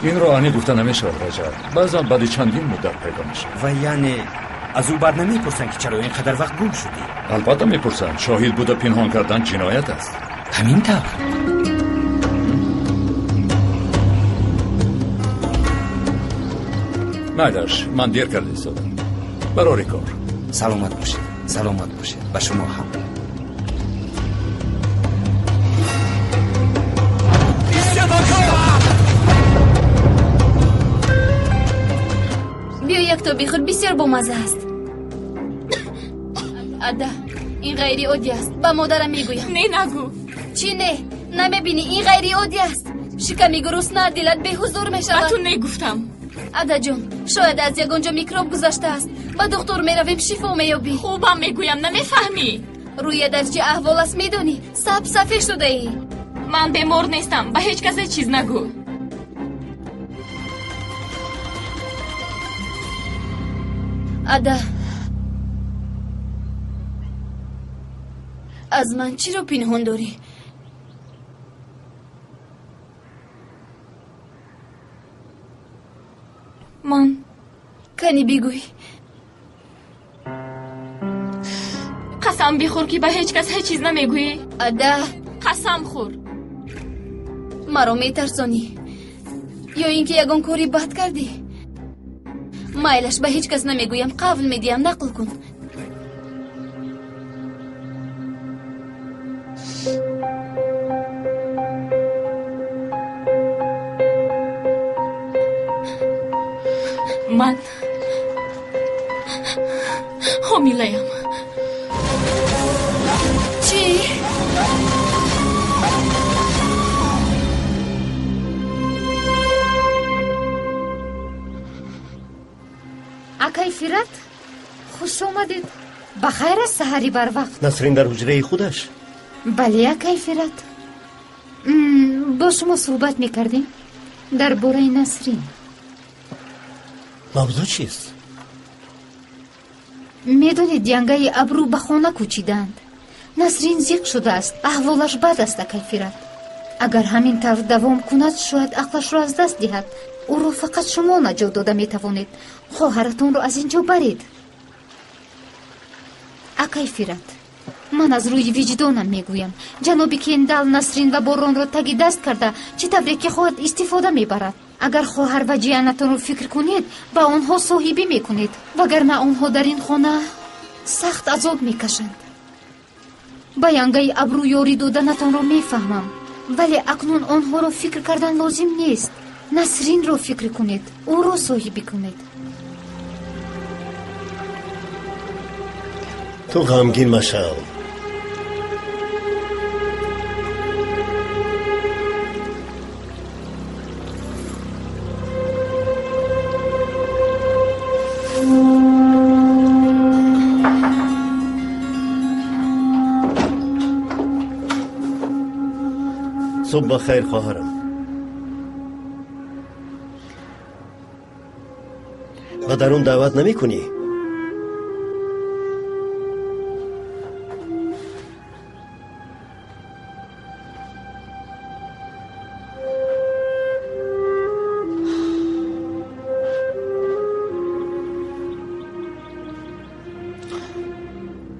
Инро аниқ гуфта намешавад, Раҷаб. Баъзан баъди чандин муддат пайдо мешавад. Ва яъне аз ӯ баъд намепурсанд, ки чаро ин қадар вақт гум шудӣ? Албатта мепурсанд. Шоҳид буда пинҳон кардан ҷиноят аст. Ҳамин тавр. Майлаш, ман дер карда истодам. Барори кор. Саломат бошед, саломат бошед. Ба шумо ҳам. Биё якто бихӯр, бисёр бомазза аст. Ада, ин ғайриоддӣ аст. Ба модарам мегӯям. Не, нагӯ. Чӣ не? Намебинӣ, ин ғайриоддӣ аст. Шиками гурусна, дилат беҳузур мешавад. Ба ту не гуфтам. Адаҷон, шояд аз ягон ҷо микроб гузаштааст. Ба духтур меравем, шифо меёбӣ. Хубам мегӯям, намефаҳмӣ. Рӯя дар чӣ аҳвол аст медонӣ? Саб сафед шудаӣ. Ман бемор нестам, ба ҳеҷ касе чиз нагӯ. Ада, аз ман чиро пинҳон дорӣ? Ман кани бигӯй. Қасам бихӯр, ки ба ҳеҷ кас ҳеҷ чиз намегӯӣ. Ада, қасам хӯр. Маро метарсонӣ ё ин ки ягон кори бад кардӣ? Майлаш, ба ҳеҷ кас намегӯям, қавл медиҳам, нақл кун. Ман ҳомилаям. Чӣ? Акай Фират, хуш омадед. Ба хайр аст саҳари барвақт. Насрин дар ҳуҷраи худаш? Бале, акай Фират. Бо шумо суҳбат мекардем дар бораи Насрин. Мавзӯъ чист? Медонед, янгаи Абрӯ ба хона кӯчидаанд. Насрин зиқ шудааст, аҳволаш бад аст, акай Фират. Агар ҳамин тавр давом кунад, шояд ақлашро аз даст диҳад. Ӯро фақат шумо наҷот дода метавонед. Хоҳаратонро аз ин ҷо баред. Акай Фират, ман аз рӯи виҷдонам мегӯям. Ҷаноби Кендал Насрин ва Боронро таги даст карда, чӣ тавре ки хоҳад истифода мебарад. Агар хоҳар ва ҷиянатонро фикр кунед, ба онҳо соҳибӣ мекунед, вагарна онҳо дар ин хона сахт азоб мекашанд. Ба янгаи Абрӯ ёрӣ доданатонро мефаҳмам, вале акнун онҳоро фикр кардан лозим нест. Насринро фикр кунед, ӯро соҳибӣ кунед. Ту ғамгин машав. Субҳ ба хайр, хоҳарам. Ба дарун даъват намекунӣ?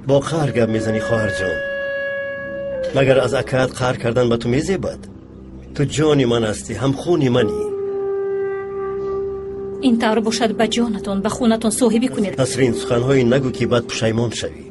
Бо қаҳр гап мезанӣ, хоҳарҷон. Магар аз акаат қаҳр кардан ба ту мезебад? Ту ҷони ман ҳастӣ, ҳамхуни манӣ. Ин тавр бошад, ба ҷонатон, ба хунатон соҳибӣ кунед. Насрин, суханҳое нагӯ, ки баъд пушаймон шавӣ.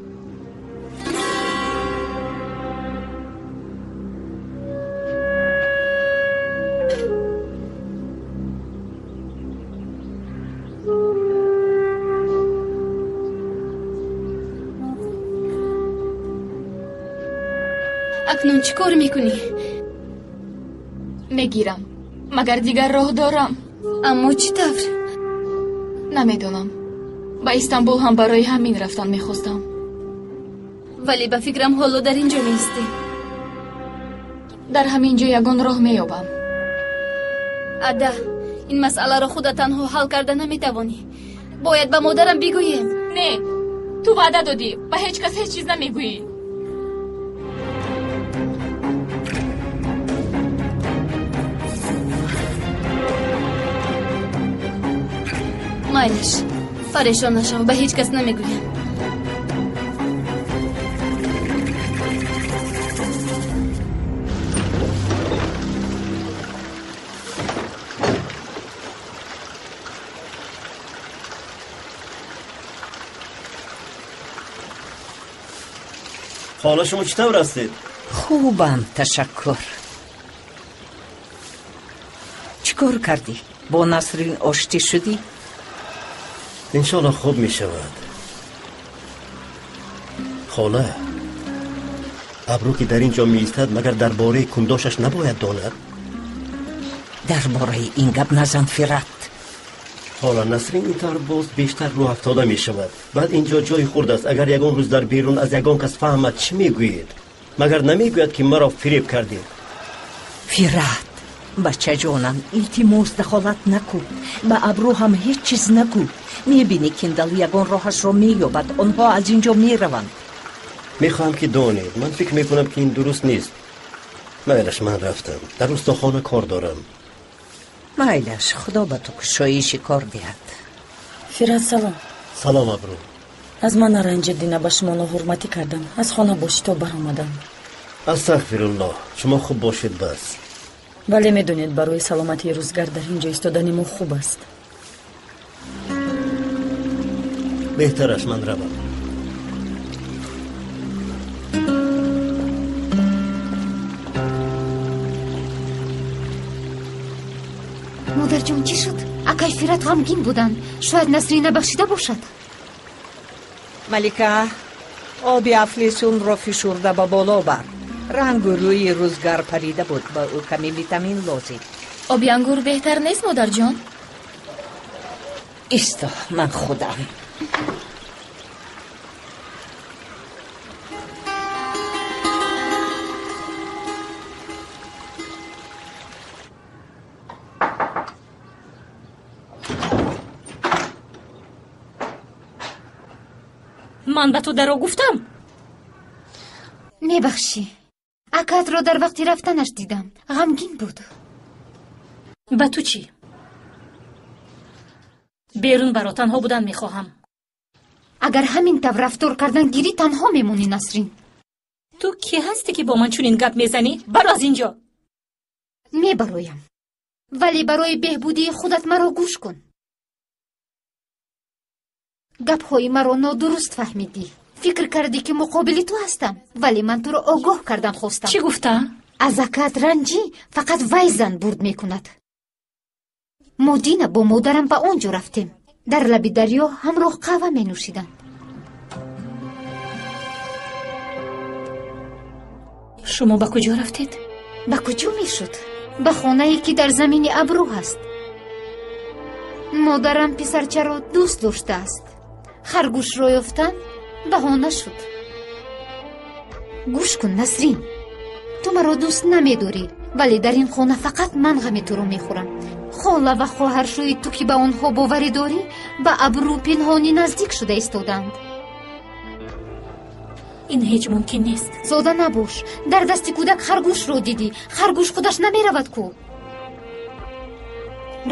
Акнун чӣ кор мекунӣ? Мегирам. Магар дигар роҳ дорам? Аммо чӣ тавр? Намедонам. Ба Истанбул ҳам барои ҳамин рафтан мехостам. Вале ба фикрам ҳоло дар ин ҷо меистем. Дар ҳамин ҷо ягон роҳ меёбам. Ада, ин масъаларо худа танҳо ҳал карда наметавонӣ. Бояд ба модарам бигӯем. Не, ту ваъда додӣ, ба ҳеҷ кас ҳеҷ чиз намегӯӣ. Майлиш, парешон нашав, ба ҳеҷ кас намегӯям. Хола, шумо чӣ тавр ҳастед? Хубам, ташаккур. Чӣ кор кардӣ? Бо Насрин оштӣ шудӣ? Иншоалло хуб мешавад. Хола, Абрӯ ки дар ин ҷо меистад, магар дар бораи кундошаш набояд донад? Дар бораи ин гап назан, Фират. Хола Насрин ин тавр боз бештар рӯ афтода мешавад. Баъд инҷо ҷои хурд аст. Агар ягон рӯз дар берун аз ягон кас фаҳмад, чӣ мегӯед? Магар намегӯяд, ки маро фиреб кардед? Фират, бачаҷонам, илтимос, дахолат накун. Ба Абрӯ ҳам ҳеҷ чиз нагӯ. Мебинӣ, Киндал ягон роҳашро меёбад. Онҳо аз ин ҷо мераванд. Мехоҳам, ки донед, ман фикр мекунам, ки ин дуруст нест. Майлаш, ман рафтам. Дар устохона кор дорам. Майлаш, худо ба ту кушоиши кор диҳад. Фират, салом. Салом, Абрӯ. Аз ман наранҷид, Дина, ба шумо ноҳурматӣ кардам. Аз хона бо шитоб баромадам. Астағфируллоҳ, шумо хуб бошед бас. Вале медонед, барои саломатии рӯзгар дар ин ҷо истодани мо хуб аст. Беҳтараш ман равам. Модарҷон, чӣ шуд? Акай Фират ғамгин буданд. Шояд Насрина бахшида бошад. Малика, оби афлесунро фишурда ба боло бар. Рангу рӯи рӯзгар парида буд, ба ӯ ками витамин лозим. Оби ангур беҳтар нест, модарҷон? Исто, ман худам. Ман ба ту даро гуфтам. Мебахшӣ, акаатро дар вақти рафтанаш дидам. Ғамгин буд. Ба ту чӣ? Берун баро, танҳо будан мехоҳам. Агар ҳамин тавр рафтор кардан гирӣ, танҳо мемонӣ, Насрин. Ту кӣ ҳастӣ, ки бо ман чунин гап мезанӣ? Баро аз ин ҷо. Мебароям, вале барои беҳбудии худат маро гӯш кун. Гапҳои маро нодуруст фаҳмидӣ. Фикр кардӣ, ки муқобили ту ҳастам, вале ман туро огоҳ кардан хостам. Чӣ гуфта? Аз акаат ранҷӣ фақат вай зан бурд мекунад. Мо Дина бо модарам ба он ҷо рафтем. Дар лаби дарё ҳамроҳ қаҳва менӯшиданд. Шумо ба куҷо рафтед? Ба куҷо мешуд? Ба хонае, ки дар замини Абрӯ ҳаст. Модарам писарчаро дӯст доштааст. Харгӯшро ёфтан баҳона шуд. Гӯш кун, Насрин, ту маро дӯст намедорӣ, вале дар ин хона фақат ман ғами туро мехӯрам. Хола ва хоҳаршӯи ту, ки ба онҳо боварӣ дорӣ, ба Абрӯ пинҳонӣ наздик шуда истодаанд. Ин ҳеҷ мумкин нест. Сода набош. Дар дасти кӯдак харгӯшро дидӣ. Харгӯш худаш намеравад ку.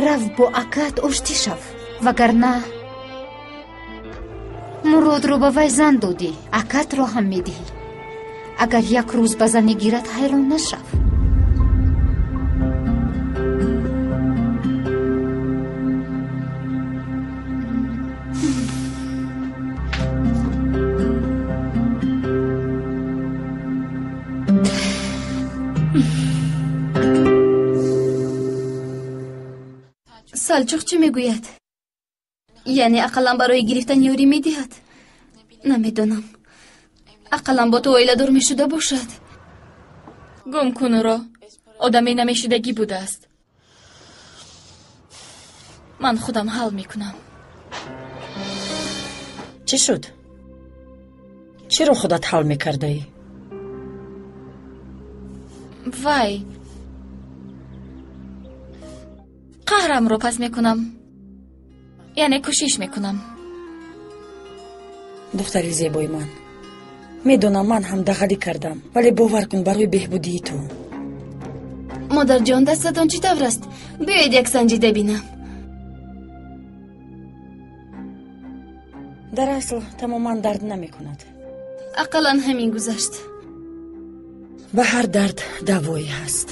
Рав, бо акаат оштӣ шав, вагарна Муродро ба вай зан додӣ, акаатро ҳам медиҳӣ. Агар як рӯз ба зане гирад, ҳайрон нашав. Салчуқ чӣ мегӯяд? Яъне ақаллан барои гирифтан ёрӣ медиҳад? Намедонам. Ақаллан бо ту оиладор мешуда бошад. Гум кун ӯро. Одаме намешудагӣ будааст. Ман худам ҳал мекунам. Чӣ шуд? Чиро худат ҳал мекардаӣ? Вай, қаҳрамро пас мекунам. Яъне кӯшиш мекунам. Духтари зебои ман, медонам, ман ҳам дағалӣ кардам, вале бовар кун, барои беҳбудии ту. Модарҷон, дастатон чӣ тавр аст? Биёед, як санҷида бинам. Дар асл тамоман дард намекунад. Ақаллан ҳамин гузашт. Ба ҳар дард давое ҳаст.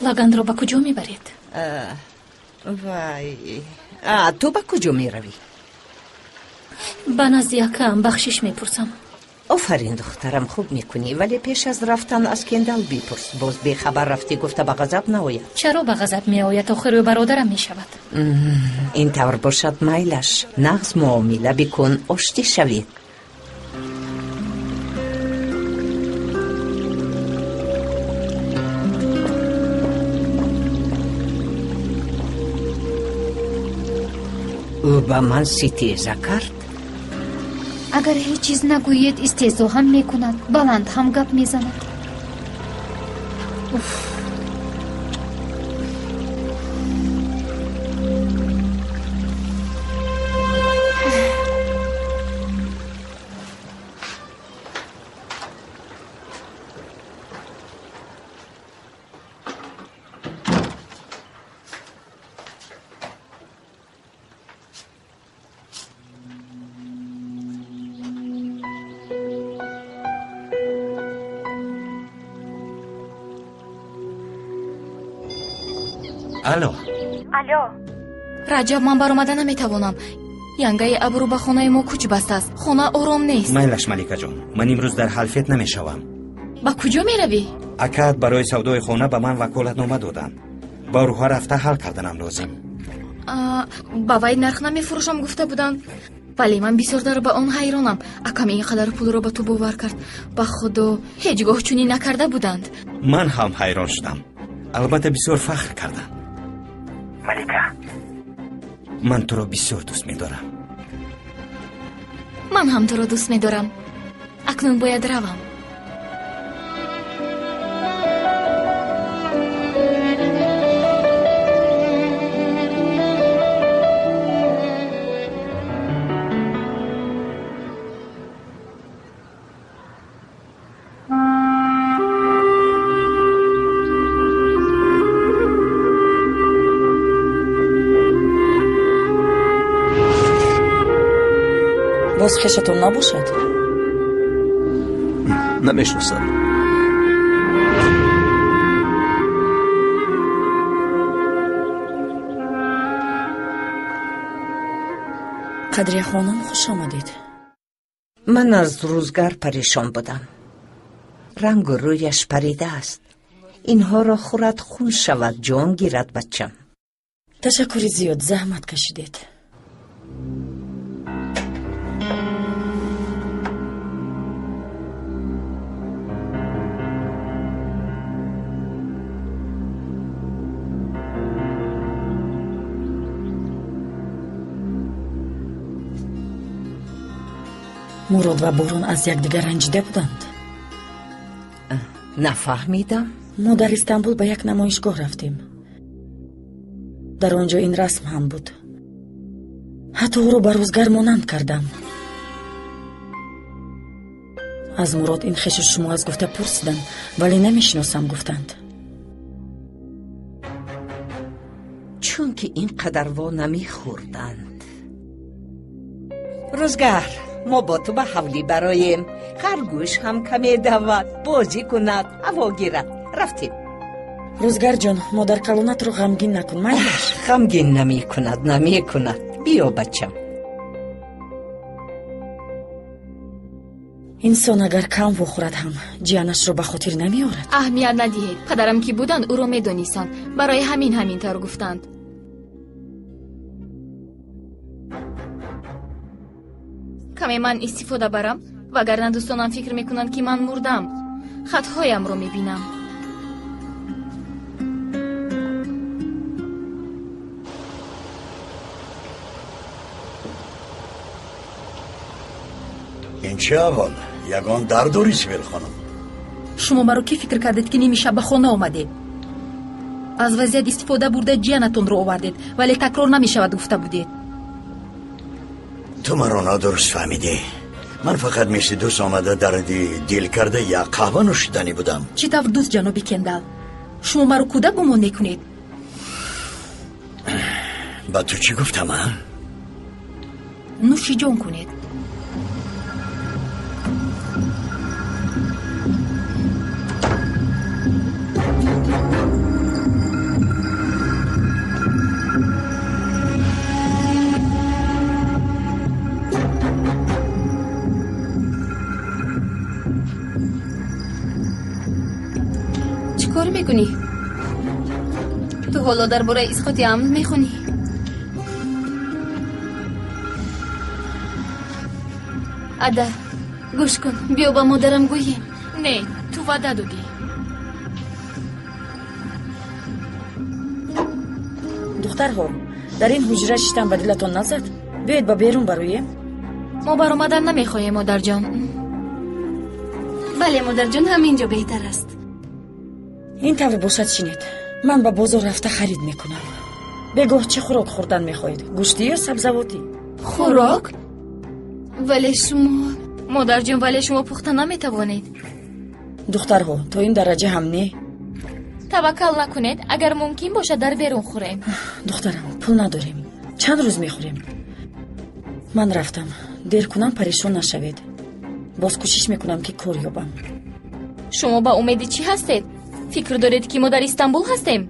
Лаганро ба куҷо мебаред? Вай, ту ба куҷо меравӣ? Ба назди акаам бахшиш мепурсам. Офарин, духтарам, хуб мекунӣ, вале пеш аз рафтан аз Кендал бипурс. Боз бехабар рафтӣ гуфта ба ғазаб наояд. Чаро ба ғазаб меояд? Охир ӯ бародарам мешавад. Ин тавр бошад, майлаш. Нағз муомила бикун, оштӣ шавед. Ӯ ба ман ситеза кард. Агар ҳеҷ чиз нагӯед, истеҳзо ҳам мекунад, баланд ҳам гап мезанад. Уф. Алло. Алло. Раҷаб, ман баромада наметавонам. Янгаи Абру ба хонаи мо кӯч бастааст. Хона ором нест. Майлаш, Маликаҷон, ман имрӯз дар Ҳалфет намешавам. Ба куҷо меравӣ? Акаат барои савдои хона ба ман ваколатнома доданд. Ба рӯҳа рафта ҳал карданам лозим. Ба вай нарх намефурӯшам гуфта буданд. Вале ман бисёртар ба он ҳайронам. Акам ин қадар пулро ба ту бовар кард. Ба худо, ҳеҷ гоҳ чунин накарда буданд. Ман ҳам ҳайрон шудам. Албатта бисёр фахр кардам. Малика, ман туро бисёр дӯст медорам. Ман ҳам туро дӯст медорам. Акнун бояд равам. Боз хешатон набошад? Намешносам. Қадрия хонум, хуш омадед. Ман аз рӯзгар парешон будам. Рангу рӯяш парида аст. Инҳоро хӯрад, хун шавад, ҷон гирад бачам. Ташаккури зиёд, заҳмат кашидед. Мурод ва Борон аз якдигар ранҷида буданд. Нафаҳмидам. Мо дар Истанбул ба як намоишгоҳ рафтем. Дар он ҷо ин расм ҳам буд. Ҳатто ӯро ба рӯзгар монанд кардам. Аз Мурод ин хешу шумо аз гуфта пурсидам, вале намешиносам гуфтанд. Чунки ин қадар во намехӯрданд. Рӯзгар, мо бо ту ба ҳавлӣ бароем. Харгӯш ҳам каме давад, бозӣ кунад, ҳаво гирад. Рафтем. Рӯзгарҷон, модаркалонатро ғамгин накун, майлаш. Ғамгин намекунад, намекунад. Биё, бачам. Инсон агар кам вохӯрад ҳам, ҷиянашро ба хотир намеорад. Аҳамият надиҳед. Падарам ки буданд, ӯро медонистанд. Барои ҳамин ҳамин тавр гуфтанд. Каме ман истифода барам, вагарна дӯстонам фикр мекунанд, ки ман мурдам. Хатҳоямро мебинам. Ин чӣ аҳвол? Ягон дард дорӣ, Сибил хонум? Шумо маро кӣ фикр кардед, ки ними шаб ба хона омадед? Аз вазъият истифода бурда ҷиянатонро овардед, вале такрор намешавад гуфта будед. Ту маро нодуруст фаҳмидӣ. Ман фақат мисли дӯст омада дарди дил карда як қаҳва нӯшиданӣ будам. Чӣ тавр дӯст, ҷаноби Кендал? Шумо маро кӯдак гумон мекунед? Ба ту чӣ гуфтам, а? Нӯши ҷон кунед. кор мекунӣ? Ту ҳоло дар бораи исқоти ҳамл мехонӣ? Ада, гӯш кун, биё ба модарам гӯем. Не, ту ваъда додӣ. Духтарҳо, дар ин ҳуҷра шиштан ба дилатон назад? Биёед ба берун бароем. Мо баромадан намехоҳем, модарҷон. Бале, модарҷон, ҳамин ҷо беҳтар аст. Ин тавр бошад, шинед. Ман ба бозор рафта харид мекунам. Бегоҳ чӣ хӯрок хӯрдан мехоҳед? Гӯштӣ ё сабзавотӣ? Хӯрок? Вале шумо... Модарҷон, вале шумо пухта наметавонед. Духтарҳо, то ин дараҷа ҳам не. Таваккал накунед, агар мумкин бошад дар берун хӯрем. Духтарам, пул надорем. Чанд рӯз мехӯрем? Ман рафтам. Дер кунам, парешон нашавед. Боз кӯшиш мекунам, ки кор ёбам. Шумо ба умеди чӣ ҳастед? Фикр доред, ки мо дар Истанбул ҳастем?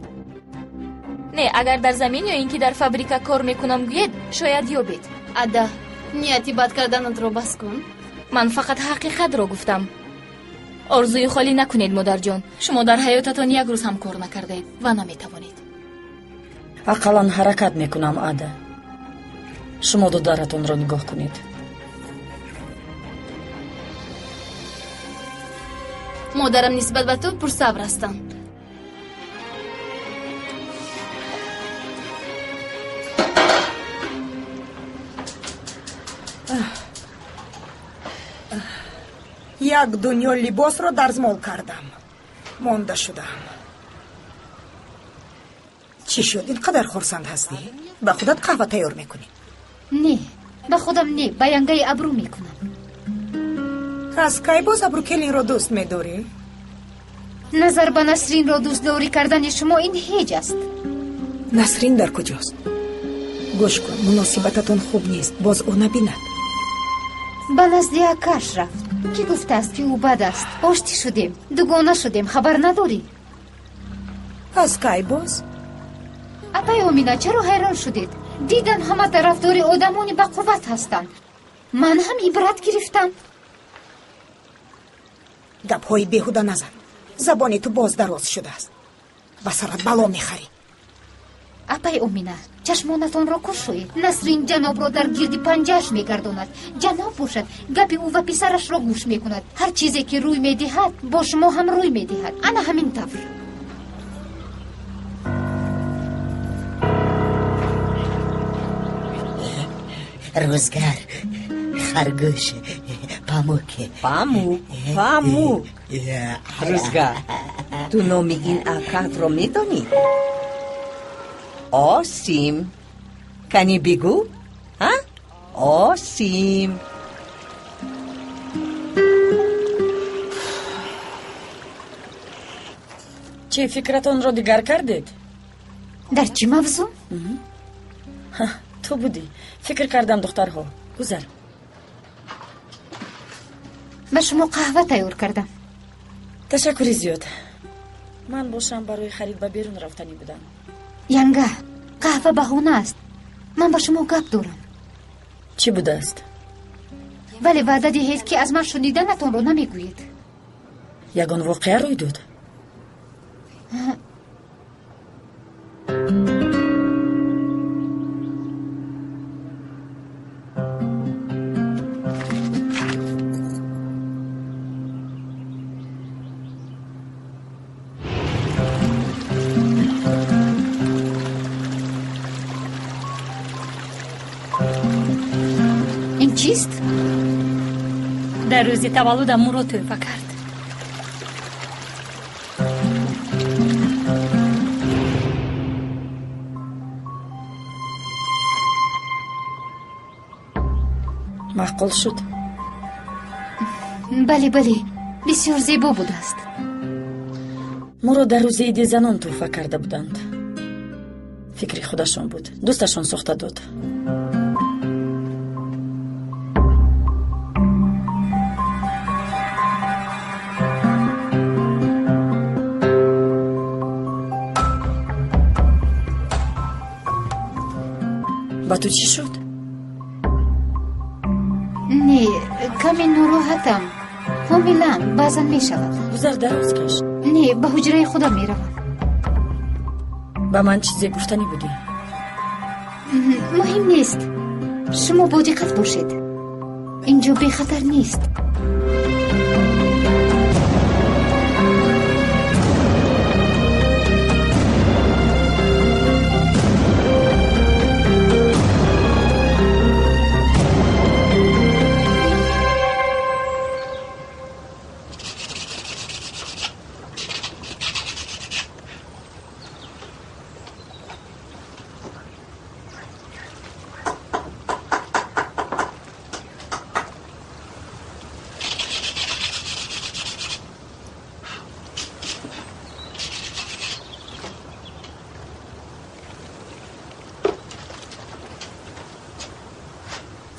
Не, агар дар замин ё ин ки дар фабрика кор мекунам гӯед, шояд ёбед. Ада, нияти бад карданатро бас кун. Ман фақат ҳақиқатро гуфтам. Орзуи холӣ накунед, модарҷон. Шумо дар ҳаётатон як рӯз ҳам кор накардаед ва наметавонед. Ақаллан ҳаракат мекунам, Ада. Шумо додаратонро нигоҳ кунед. Модарам нисбат ба ту пурсабр ҳастанд. Як дунё либосро дарзмол кардам. Монда шудам. Чӣ шуд, ин қадар хурсанд ҳастӣ? Ба худат қаҳва тайёр мекунӣ? Не, ба худам не, ба янгаи абрӯ мекунам. Аз кай боз абрӯкелинро дӯст медорӣ? Назар ба Насринро дӯстдорӣ кардани шумо ин ҳеҷ аст. Насрин дар куҷост? Гӯш кун, муносибататон хуб нест, боз ӯ набинад. Ба назди акаш рафт. Кӣ гуфтааст, ки ӯ бад аст? Оштӣ шудем, дугона шудем, хабар надорӣ? Аз кай боз? Апай Омина, чаро ҳайрон шудед? Дидам ҳама тарафдори одамони бақувват ҳастанд. Ман ҳам ибрат гирифтам. Гапҳои беҳуда назан. Забони ту боз дароз шудааст. Ба сарат бало мехарӣ. Апай Омина, чашмонатонро кушоед. Насрин ҷанобро дар гирди панҷааш мегардонад. Ҷаноб бошад, гапи ӯ ва писарашро гӯш мекунад. Ҳар чизе ки рӯй медиҳад, бо шумо ҳам рӯй медиҳад. Ана ҳамин тавр. Рӯзгар, харгӯш, памук. Памук, памук. Рӯзгар, ту номи ин акатро медонӣ? Осим. Кани бигӯ? Ҳа? Осим. Чӣ фикратонро дигар кардед? Дар чӣ мавзӯъ? Ту будӣ. Фикр кардам, духтарҳо. Гузар. Ба шумо қаҳва тайёр кардам. Ташаккури зиёд. Ман бошам барои харид ба берун рафтанӣ будам. Янга, қаҳва баҳона аст. Ман ба шумо гап дорам. Чӣ будааст? Вале ваъда диҳед, ки аз ман шуниданатонро намегӯед. Ягон воқеа рӯй дод? Ин чист? Дар рӯзи таваллудам ӯро тӯҳфа кард. Маъқул шуд? Бале, бале, бисёр зебо будааст. Моро дар рӯзи иди занон тӯҳфа карда буданд. Фикри худашон буд, дӯсташон сохта дод. Ба ту чӣ шуд? Не, каме нороҳатам. Ҳомилам, баъзан мешавад. Гузар, дароз каш. Не, ба ҳуҷраи худам меравам. Ба ман чизе гуфтанӣ будӣ? Муҳим нест. Шумо бодиққат бошед. Инҷо бехатар нест.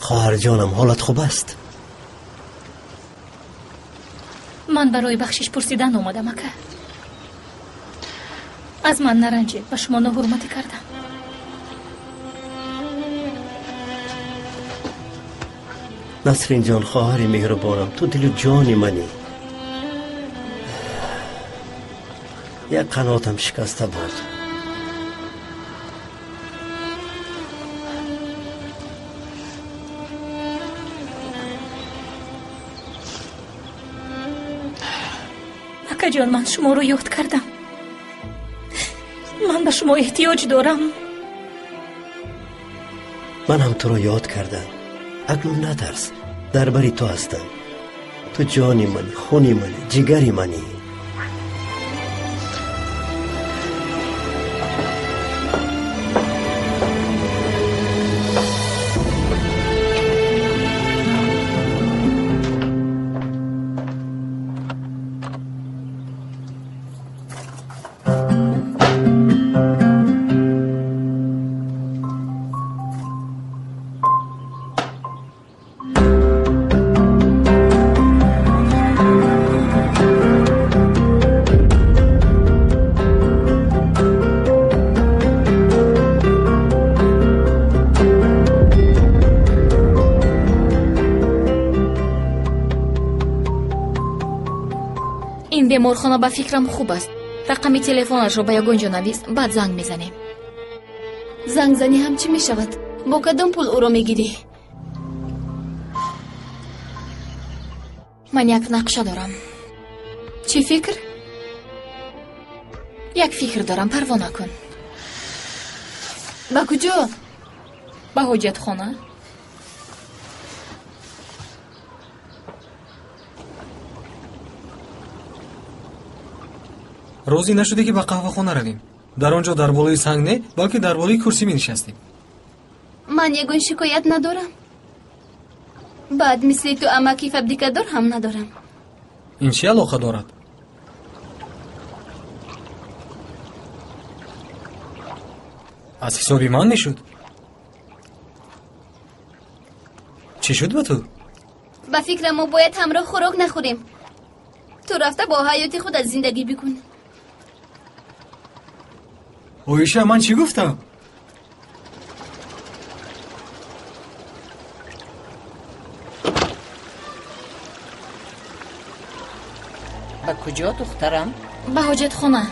Хоҳарҷонам, ҳолат хуб аст? Ман барои бахшиш пурсидан омадам, ака. Аз ман наранҷед, ба шумо ноҳурматӣ кардам. Насринҷон, хоҳари меҳрубонам, ту дилу ҷони манӣ. Як қанотам шикаста буд. Акаҷон, ман шуморо ёд кардам. Ман ба шумо эҳтиёҷ дорам. Ман ҳам туро ёд кардам. Акнун натарс, дар бари ту ҳастам. Ту ҷони мани, хуни мани, ҷигари мани. Ин беморхона ба фикрам хуб аст. Рақами телефонашро ба ягон ҷо навис, баъд занг мезанем. Зангзанӣ ҳам чӣ мешавад? Бо кадом пул ӯро мегирӣ? Ман як нақша дорам. Чӣ фикр? Як фикр дорам, парво накун. Ба куҷо? Ба ҳоҷатхона. Розӣ нашудӣ, ки ба қаҳвахона равем. Дар он ҷо дар болои санг не, балки дар болои курсӣ менишастем. Ман ягон шикоят надорам. Баъд мисли ту амаки фабрикадор ҳам надорам. Ин чӣ алоқа дорад? Аз ҳисоби ман мешуд. Чӣ шуд ба ту? Ба фикрам, мо бояд ҳамроҳ хӯрок нахӯрем. Ту рафта бо ҳаёти худат зиндагӣ бикун. Оиша, ман чӣ гуфтам? Ба куҷо, духтарам? Ба ҳоҷатхона.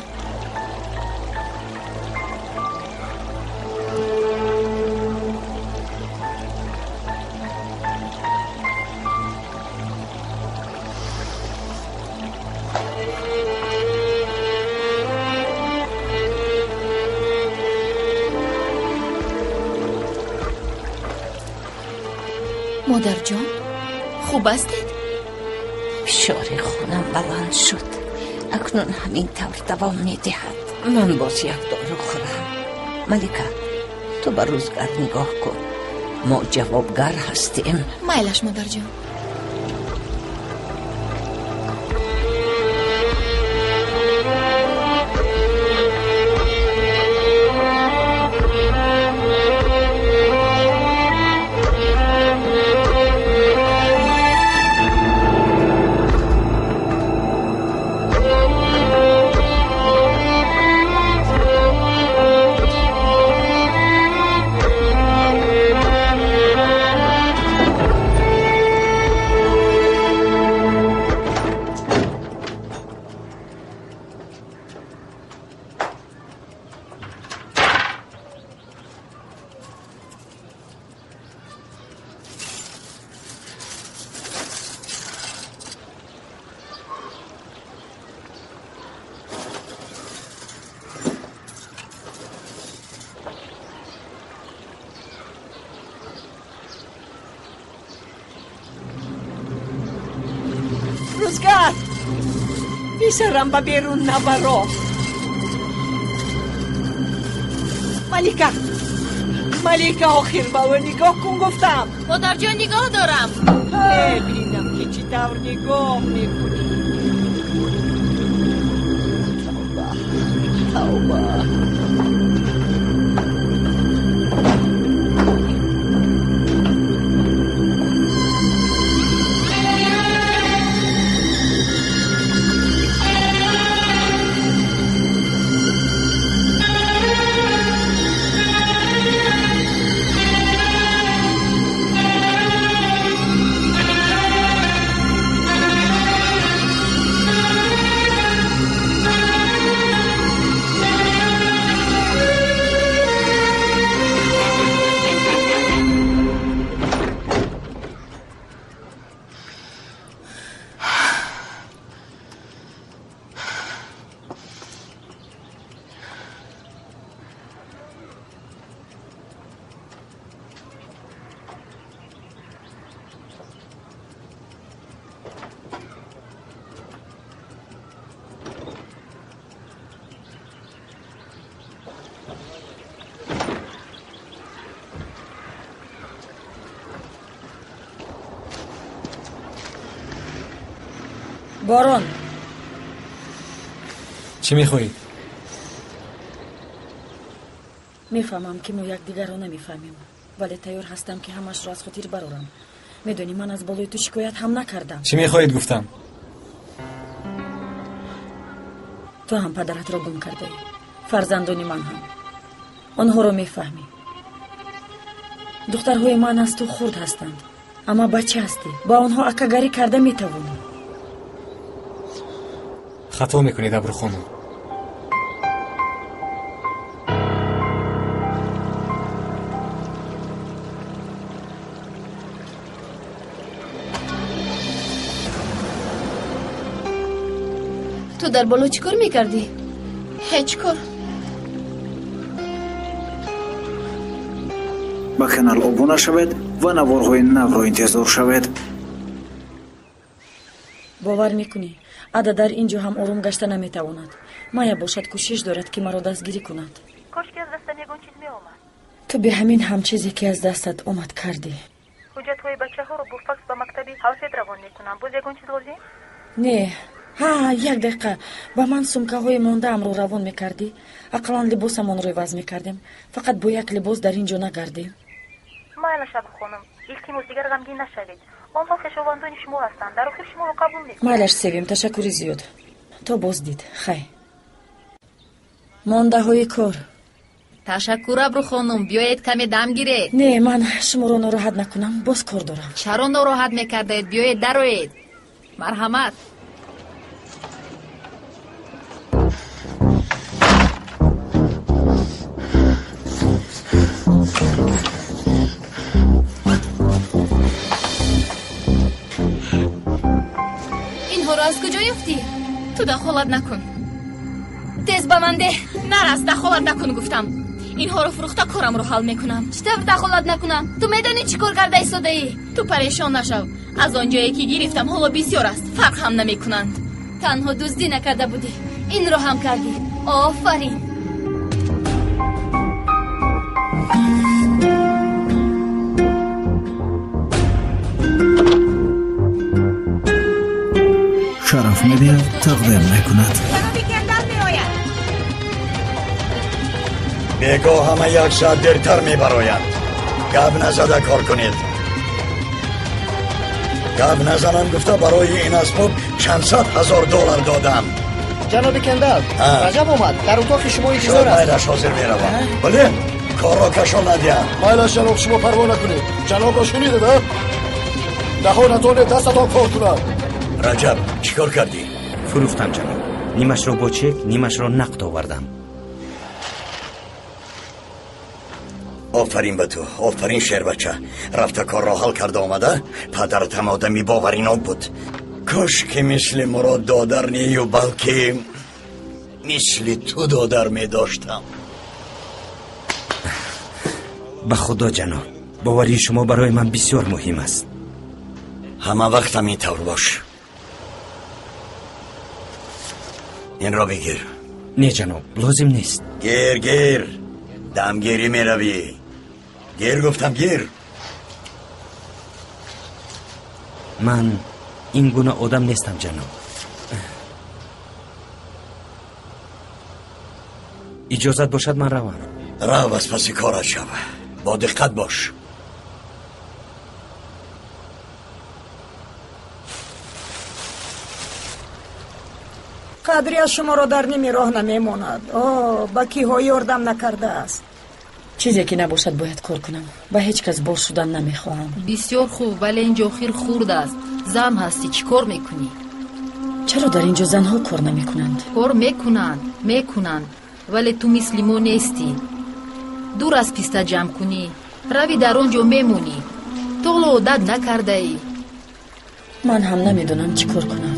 Модарҷон, хуб ҳастед? Фишори хунам баланд шуд. Акнун ҳамин тавр давом медиҳад. Ман боз як дору хӯрам. Малика, ту ба рӯзгар нигоҳ кун. Мо ҷавобгар ҳастем. Майлаш, модарҷон. Малика, писарам, ба берун набаро. Малика, Малика, охир ба ӯ нигоҳ кун гуфтам. Модарҷон, нигоҳ дорам. Мебинам, ки чӣ тавр нигоҳ мекунӣ. Тавба, тавба. Борон, чӣ мехоҳед? Мефаҳмам, ки мо якдигарро намефаҳмем, вале тайёр ҳастам, ки ҳамашро аз хотир барорам. Медонӣ, ман аз болои ту шикоят ҳам накардам. Чӣ мехоҳед гуфтам? Ту ҳам падаратро гум кардаӣ, фарзандони ман ҳам. Онҳоро мефаҳмӣ. Духтарҳои ман аз ту хурд ҳастанд, амма бача ҳастӣ, ба онҳо акагарӣ карда метавонӣ. Хато мекунед, Абрухонум. Ту дар боло чӣ кор мекардӣ? Ҳеҷ кор. Ба канал обуна шавед ва наворҳои навро интизор шавед. Бовар мекунӣ, Ада дар ин ҷо ҳам ором гашта наметавонад. Майя бошад, кӯшиш дорад, ки маро дастгирӣ кунад. Кошки аз дастам ягон чиз меомад. Ту бе ҳамин ҳам чизе, ки аз дастат омад, кардӣ. Ҳуҷҷатҳои бачаҳоро бо факс ба мактаби Ҳалфед равон мекунам. Боз ягон чиз лозим? Не. Ҳа, як дақиқа. Ба ман сумкаҳои мондаамро равон мекардӣ. Ақаллан либосамонро иваз мекардем. Фақат бо як либос дар ин ҷо нагардем. Майлаш, Абрухонум, илтимос, дигар ғамгин нашавед. Онҳо хешовандони шумо ҳастанд, дар охир шуморо қабул мекунанд. Майлаш, Севим, ташаккури зиёд. То боздид. Хай. Мондаҳои кор. Ташаккур, Абрухонум, биёед каме дам гиред. Не, ман шуморо нороҳат накунам, боз кор дорам. Чаро нороҳат мекардаед? Биёед, дароед. Марҳамат. Инҳоро аз куҷо ёфтӣ? Ту дахолат накун. Тез ба ман деҳ. Нарас, дахолат накун гуфтам. Инҳоро фурӯхта корамро ҳал мекунам. Чӣ тавр дахолат накунам? Ту медонӣ чӣ кор карда истодаӣ? Ту парешон нашав. Аз он ҷое ки гирифтам ҳоло бисёр аст, фарқ ҳам намекунанд. Танҳо дуздӣ накарда будӣ, инро ҳам кардӣ. Офарин. Шараф Медиа тақдим мекунад. Бегоҳ ҳама як соат дертар мебароянд. Гап назада кор кунед. Гап назанам гуфта барои ин асбоб чанд сад ҳазор доллар додам. Ҷаноби Кендал, Раҷаб омад. Дар утоқи шумо интизор аст. Майлаш, ҳозир меравам. Бале, корро кашон надиҳам. Майлаш, ҷаноб, шумо парво накунед. Ҷанобро шунидед, а? Даҳонатоне дастатон кор кунад. Раҷаб, чӣ кор кардӣ? Фурӯхтам, ҷаноб. Нимашро бо чек, нимашро нақд овардам. Офарин ба ту, офарин, шербача. Рафта корро ҳал карда омада. Падаратам одами боваринок буд. Кош ки мисли Мурод додар нею, балки мисли ту додар медоштам. Ба худо, ҷаноб, боварии шумо барои ман бисёр муҳим аст. Ҳама вақт ҳамин тавр бош. Инро бигир. Не ҷаноб, лозим нест. Гир, гир, дамгирӣ меравӣ. Гир гуфтам, гир. Ман ин гуна одам нестам ҷаноб. Иҷозат бошад ман равам. Рав, аз паси корат шав. Бо диққат бош. Қадри аз шуморо дар ними роҳ намемонад. О, ба киҳо ёрдам накардааст. Чизе ки набошад бояд кор кунам. Ба ҳеҷ кас бор шудан намехоҳам. Бисёр хуб, вале инҷо охир хурд аст. Зан ҳастӣ, чӣ кор мекунӣ? Чаро дар инҷо занҳо кор намекунанд? Кор мекунанд, мекунанд, вале ту мисли мо нестӣ. Дур аз писта ҷамъ кунӣ, рави дар он ҷо мемонӣ. То ҳоло одат накардаӣ. Ман ҳам намедонам чӣ кор кунам.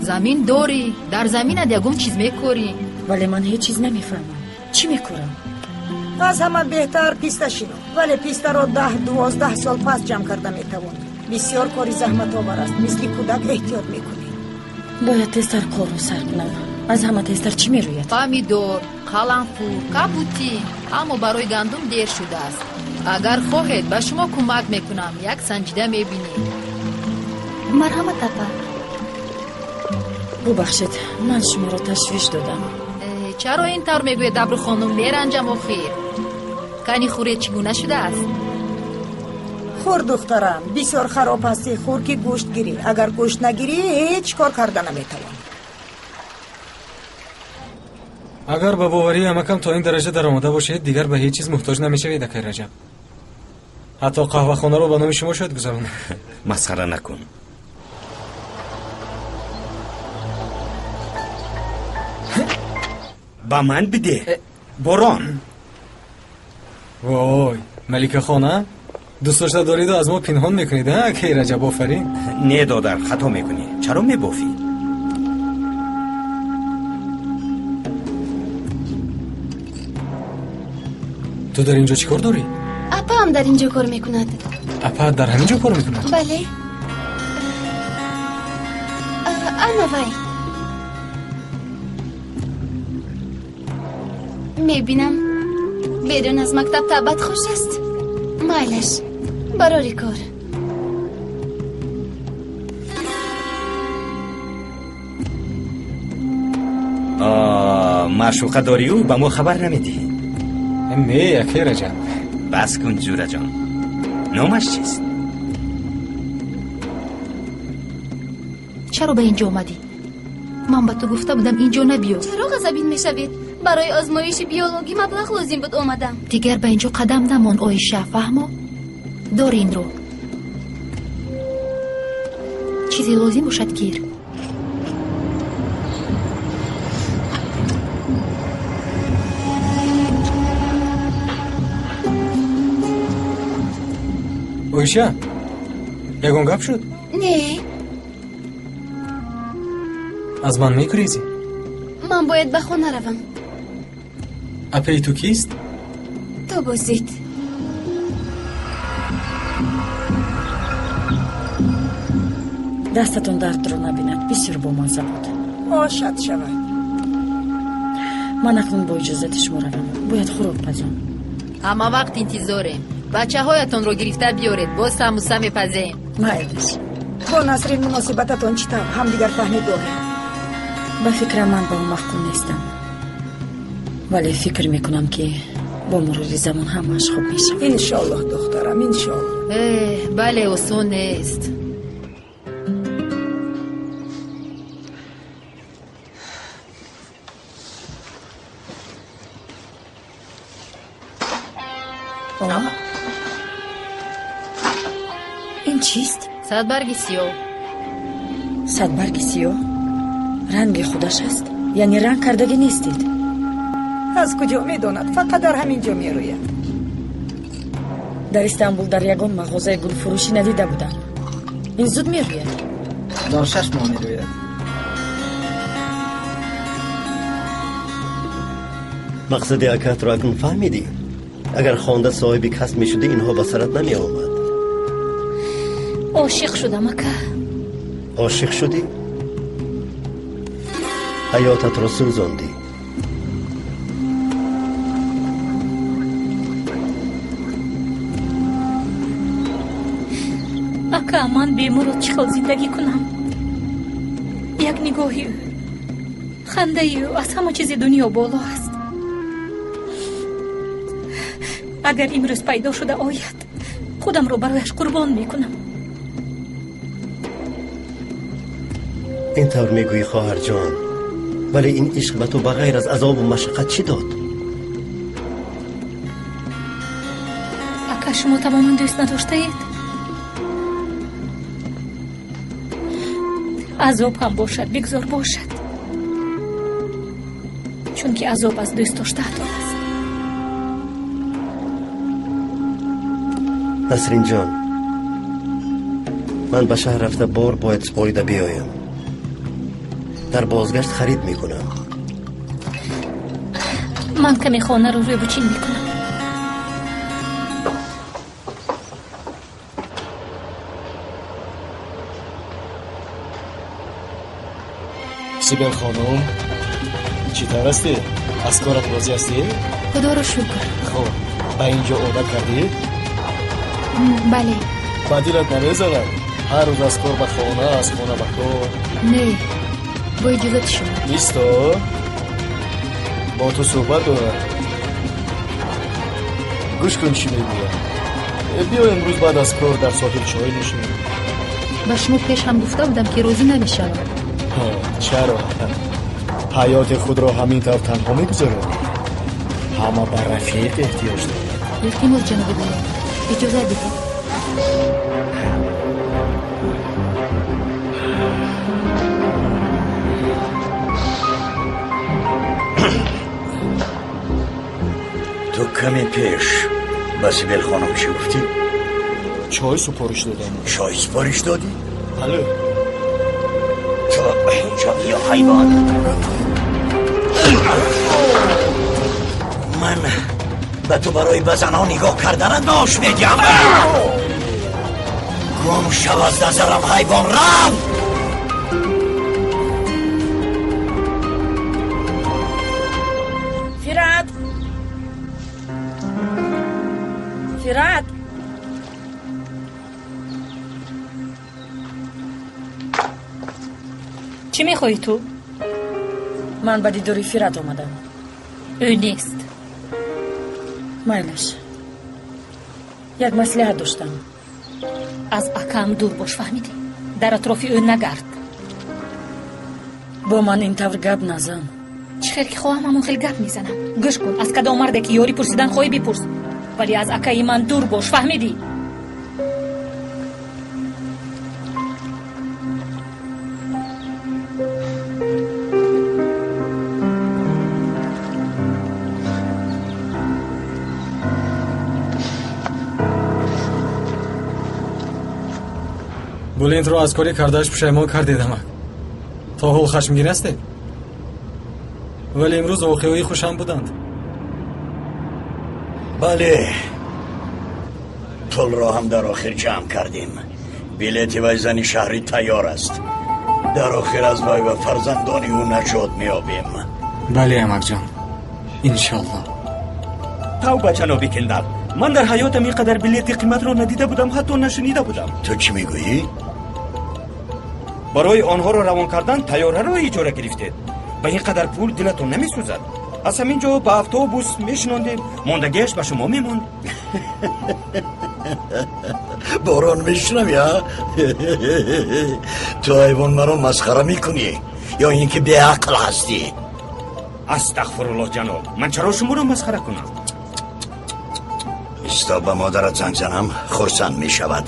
Замин дорӣ, дар заминат ягон чиз мекорӣ. Вале ман ҳеҷ чиз намефаҳмам. Чӣ мекорам? Аз ҳама беҳтар писта шино, вале пистаро 10-12 сол пас ҷамъ карда метавонӣ. Бисёр кори заҳматовар аст, мисли кӯдак эҳтиёт мекунӣ. Бояд тезтар корро сар кунам. Аз ҳама тезтар чӣ мерӯяд? Помидор, қаламфур, кабутӣ, аммо барои гандум дер шудааст. Агар хоҳед, ба шумо кӯмак мекунам, як санҷида мебинед. Марҳамат, апа. Бубахшед, ман шуморо ташвиш додам. Чаро ин тавр мегӯед, Абру хонум? Меранҷам охир. Кани хӯре чӣ гуна шудааст? Хӯр, духтарам, бисёр хароб ҳастӣ. Хӯр ки гӯшт гирӣ. Агар гӯшт нагирӣ, ҳеҷ кор карда наметавонӣ. Агар ба боварии амакам то ин дараҷа даромада бошед, дигар ба ҳеҷ чиз муҳтоҷ намешавед, акай Раҷаб. Ҳатто қаҳвахонаро ба номи шумо шояд гузаронам. Масхара накун. Ба ман бидеҳ. Борон. Вой, Малика хона, дӯст дошта дориду аз мо пинҳон мекунед, а, акай Раҷаб? Офарин. Не додар, хато мекунӣ. Чаро мебофӣ? Ту дар инҷо чӣ кор дорӣ? Апаам дар инҷо кор мекунад. Апа дар ҳамин ҷо кор мекунад? Бале. Ана вай. Мебинам, берун аз мактаб табъат хуш аст. Майлаш, барори кор. Маъшуқа дорию ба мо хабар намедиҳӣ. Не, акай Раҷаб. Бас кун, ҷураҷон. Номаш чист? Чаро ба инҷо омадӣ? Ман ба ту гуфта будам инҷо набиё. Чаро ғазабин мешавед? Барои озмоиши биологӣ маблағ лозим буд, омадам. Дигар ба инҷо қадам намон, Оиша, фаҳмо? Дор инро. Чизе лозим бошад, гир. Оиша, ягон гап шуд? Не. Аз ман мегурезӣ? Ман бояд ба хона равам. Апаи ту кист? То бозид. Дастатон дардро набинад, бисёр бомазза буд. Ошад шавад. Ман акнун бо иҷозати шумо равам. Бояд хӯрок пазам. Ҳама вақт интизорем. Бачаҳоятонро гирифта биёред, боз самбуса мепазем. Майлиш. Бо Насрин муносибататон чӣ тавр? Ҳамдигар фаҳмӣ доред? Ба фикрам ман ба ӯ маъқул нестам. Вале фикр мекунам ки бо мурури замон ҳамааш хуб мешавад. Иншоаллоҳ, духтарам, иншоаллоҳ. Бале, осон нест. Ин чист? Садбарги сиёҳ. Садбарги сиёҳ? Ранги худаш аст? Яъне ранг кардагӣ нестед? Аз куҷо медонад? Фақат дар ҳамин ҷо мерӯяд. Дар Истанбул дар ягон мағозаи гулфурӯшӣ надида будам. Ин зуд мерӯяд? Дар 6 моҳ мерӯяд. Мақсади акаатро акнун фаҳмидӣ? Агар хонда соҳиби касб мешудӣ, инҳо ба сарат намеомад. Ошиқ шудам, ака. Ошиқ шудӣ? Ҳаётатро сӯзондӣ. Ака, ман бе Мурод чӣ хел зиндагӣ кунам? Як нигоҳи ӯ, хандаи ӯ аз ҳама чизи дунё боло аст. Агар имрӯз пайдо шуда ояд, худамро барояш қурбон мекунам. Ин тавр мегӯӣ, хоҳарҷон, вале ин ишқ ба ту ба ғайр аз азобу машаққат чӣ дод? Ака, шумо тамоман дӯст надоштаед? Азоб ҳам бошад, бигзор бошад, чунки азоб аз дӯст доштаатон аст. Насринҷон, ман ба шаҳр рафта бор бояд супорида биёям. Дар бозгашт харид мекунам. Ман каме хонаро рӯбучин мекунам. Сибел хонум, чӣ тавр ҳастӣ? Аз корат розӣ ҳастӣ? Худоро шукр. Хуб, ба ин ҷо одат кардӣ? Бале. Ба дилат намезанад? Ҳар рӯз аз кор ба хона, аз хона ба кор. Не, бо иҷозати шумо. Исто, бо ту суҳбат дорам. Гӯш кун, чӣ мегӯям. Биё имрӯз баъд аз кор дар соҳил чой нӯшем. Ба шумо пеш ҳам гуфта будам, ки розӣ намешавам. Чаро? Ҳаёти худро ҳамин тавр танҳо мегузорад? Ҳама ба рафиқ эҳтиёҷ дорад. Илтимос, ҷаноби Булент, иҷозат диҳед. Ту каме пеш ба Сибел хонум чӣ гуфтӣ? Чой супориш додам. Чой супориш додӣ? Бале. Ту инҷо биё, ҳайвон. Ман ба ту барои ба занҳо нигоҳ карданат маош медиҳам. Гум шав аз назарам, ҳайвон, рав! Фират! Фират! Чӣ мехоҳӣ ту? Ман ба дидори Фират омадам. Ӯ нест. Майлаш, як маслиҳат доштам. Аз акам дур бош, фаҳмидӣ? Дар атрофи ӯ нагард. Бо ман ин тавр гап назан. Чӣ хел ки хоҳам, ҳамон хел гап мезанам. Гӯш кун, аз кадом марде ки ёрӣ пурсидан хоҳӣ, бипурс, вале аз акаи ман дур бош, фаҳмидӣ? Булентро аз кори кардааш пушаймон кардед, амак. То ҳол хашмгин ҳастед? Вале имрӯз воқеаҳои хушам буданд. Бале, пулро ҳам дар охир ҷамъ кардем. Билети вай зани шаҳрӣ тайёр аст. Дар охир аз вай ва фарзандони ӯ наҷот меёбем. Бале, амакҷон, иншоллоҳ. Тавба, ҷаноби Кендал, ман дар ҳаётам ин қадар билети қиматро надида будам, ҳатто нашунида будам. Ту чӣ мегӯӣ? Барои онҳоро равон кардан тайёраро иҷора гирифтед. Ба ин қадар пул дилатон намесӯзад? Аз ҳамин ҷо ба автобус мешинондем, мондагиаш ба шумо мемонд. Борон, мешунавӣ, а? Ту ҳайвон, маро масхара мекунӣ ё ин ки беақл ҳастӣ? Астағфируллоҳ, ҷаноб, ман чаро шуморо масхара кунам? Исто, ба модарат занг занам, хурсанд мешавад.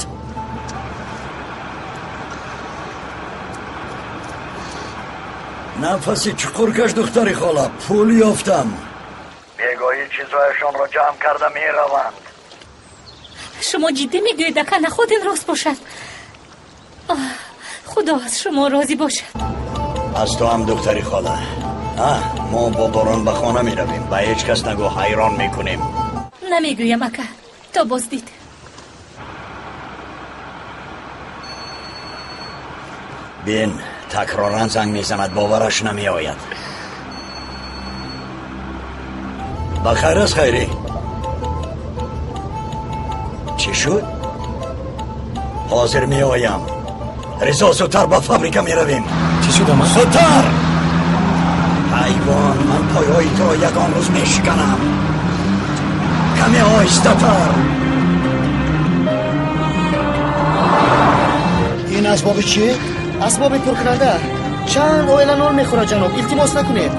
Нафаси чуқур каш, духтари хола, пул ёфтам. Бегоҳӣ чизҳояшонро ҷамъ карда мераванд. Шумо ҷиддӣ мегӯед, ака? Наход ин рост бошад? Худо аз шумо розӣ бошад. Аз ту ҳам, духтари хола. Мо бо борон ба хона меравем. Ба ҳеҷ кас нагӯ, ҳайрон мекунем. Намегӯям, ака, то боздид. Бин, Такроран занг мезанад, бовараш намеояд. Ба хайр аст, Хайрӣ? Чӣ шуд? Ҳозир меоям. Ризо, зудтар ба фабрика меравем. Чӣ шуд, ама? Зудтар! Ҳайвон, ман пойҳои туро ягон рӯз мешиканам. Каме оҳистатар. Ин асбоби чӣ? Асбоби пуркунанда. Чанд оила нон мехӯрад, ҷаноб, илтимос накунед.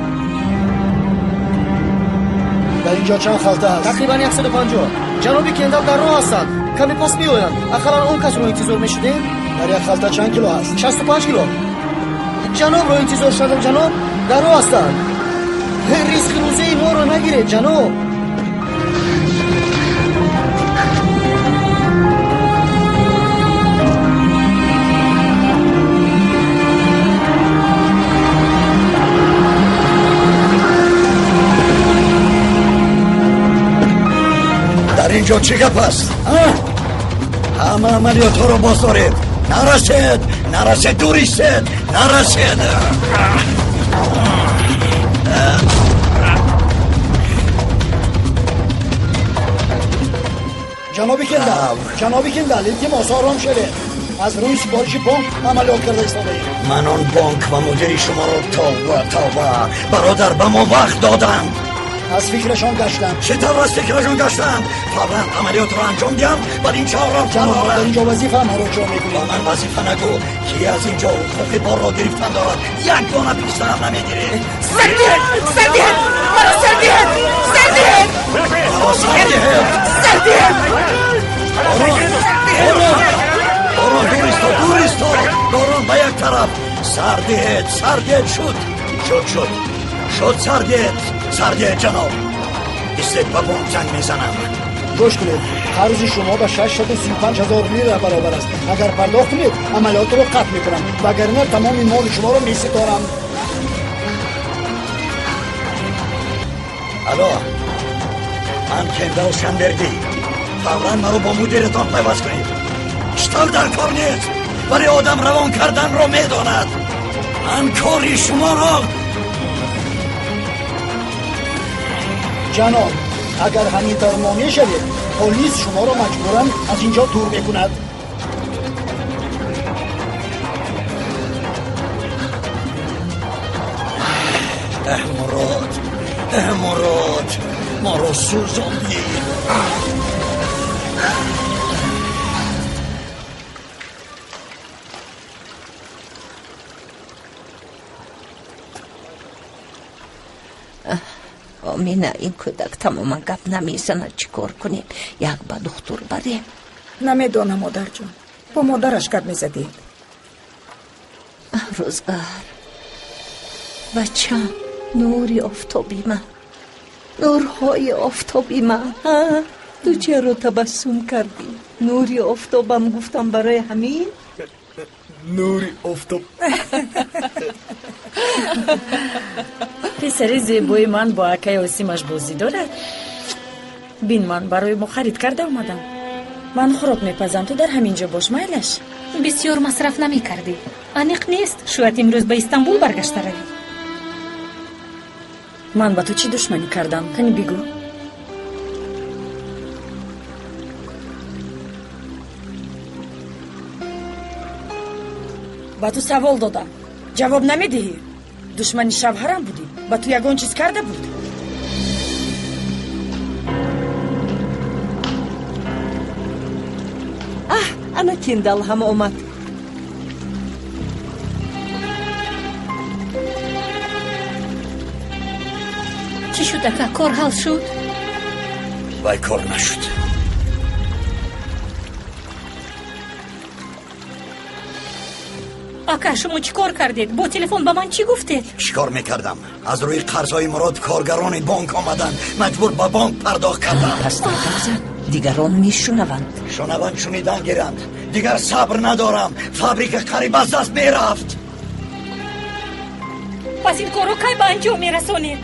Дар инҷо чанд халта аст? Тақрибан 150. Ҷаноби Кендал дар роҳ ҳастанд. Каме пас меоянд. Ақаллан он касро интизор мешудем. Дар як халта чанд кило аст? 65 кило. Ҷанобро интизор шудам, ҷаноб. Дар роҳ ҳастанд. Ризқи рӯзаи моро нагиред, ҷаноб. Дар инҷо чӣ гап аст? Ҳама амалиётҳоро боз доред. Нарасед, нарасед, дур истед, нарасед. Ҷаноби Кендал, ҷаноби Кендал, илтимос, ором шавед. Аз рӯи супориши бонк амалиёт карда истодаем. Ман он бонк ва мудири шуморо тавба, тавба. Бародар, ба мо вақт доданд. Аз фикрашон гаштанд. Чӣ тавр аз фикрашон гаштанд? Фавран амалиётро анҷом диҳам, вале ин чаро Ҷаноб, дар инҷо вазифа маро ҷо мекунед. Ба ман вазифа нагӯ. Ки аз инҷо ҳуқуқи борро гирифтан дорад? Як дона писта ҳам намегиред. Сар диҳед! Сар диҳед! Маро сар диҳед! Сар диҳед! Маро сар диҳед! Сар диҳед! Борон! Борон! Борон, дур исто, дур исто! Борон, ба як тараф! Сар диҳед! Сар диҳед! Шуд! Шуд, шуд! Шуд, сар диҳед! Сар диҳед, ҷаноб! Истед, ба бонк занг мезанам. Гӯш кунед, қарзи шумо ба 635 ҳазор лира баробар аст. Агар пардохт кунед, амалиётро қатъ мекунам, вагарна тамоми моли шуморо меситорам. Алло, ман Кендал Шанбердӣ. Фавран маро бо мудиратон пайваст кунед. Чӣ тавр дар кор нест, вале одам равон карданро медонад. Ман кори шуморо. Ҷаноб, агар ҳамин тавр монеъ шавед, полис шуморо маҷбуран аз инҷо дур мекунад. Эҳ, Мурод, эҳ, Мурод, моро сӯзондӣ. Омина, ин кӯдак тамоман гап намезанад. Чӣ кор кунем? Як ба духтур барем. Намедонам, модарҷон. Бо модараш гап мезадед. Рӯзгар, бачам, нури офтоби ман, нурҳои офтоби ман. Ту чаро табассум кардӣ? Нури офтобам гуфтам барои ҳамин? Нури офтоб. Писари зебои ман бо акаи Осимаш бозӣ дорад. Бин, ман барои мо харид карда омадам. Ман хӯрок мепазам, ту дар ҳамин ҷо бош, майлаш? Бисёр масраф намекардӣ. Аниқ нест, шояд имрӯз ба Истанбул баргашта равӣ. Ман ба ту чӣ душманӣ кардам? Кани бигӯ. Ба ту савол додам, ҷавоб намедиҳӣ? Душмани шавҳарам будӣ? Ба ту ягон чиз карда буд? Аҳ, ана Кендал ҳам омад. Чӣ шуд, ака? Кор ҳал шуд? Вай, кор нашуд. Ака, шумо чӣ кор кардед? Бо телефон ба ман чӣ гуфтед? Чӣ кор мекардам? Аз рӯи қарзҳои Мурод коргарони бонк омаданд. Маҷбур ба бонк пардохт кардам. Пастар гап зан, дигарон мешунаванд. Шунаванд, шунидан гиранд. Дигар сабр надорам. Фабрика қариб аз даст мерафт. Пас ин корро кай ба анҷом мерасонед?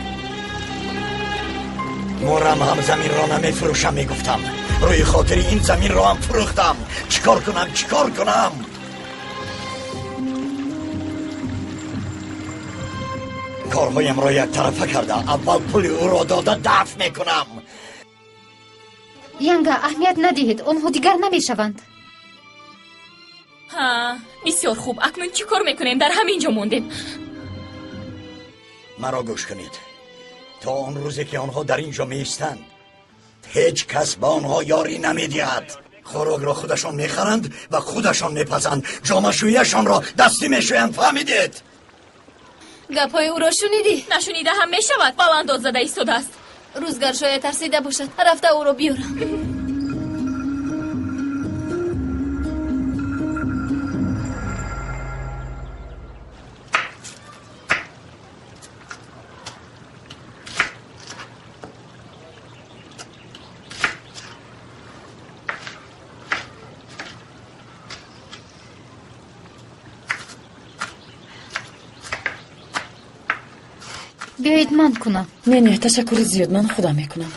Мурам ҳам заминро намефурӯшам, мегуфтам. Рӯи хотири ин заминро ҳам фурӯхтам. Чӣ кор кунам, чӣ кор кунам? Корҳоямро яктарафа карда, аввал пули ӯро дода дафт мекунам. Янга, аҳамият надиҳед, онҳо дигар намешаванд. Ҳа, бисёр хуб. Акнун чӣ кор мекунем? Дар ҳамин ҷо мондем. Маро гӯш кунед. То он рӯзе ки онҳо дар ин ҷо меистанд, ҳеҷ кас ба онҳо ёрӣ намедиҳад. Хӯрокро худашон мехаранд ва худашон мепазанд. Ҷомашӯяшонро дастӣ мешӯянд, фаҳмидед? Гапҳои ӯро шунидӣ? Нашунида ҳам мешавад. Баландод зада истодааст. Рӯзгар шояд тарсида бошад. Рафта ӯро биёрам. Биёед ман кунам. Не, не, ташаккури зиёд, ман худам мекунам.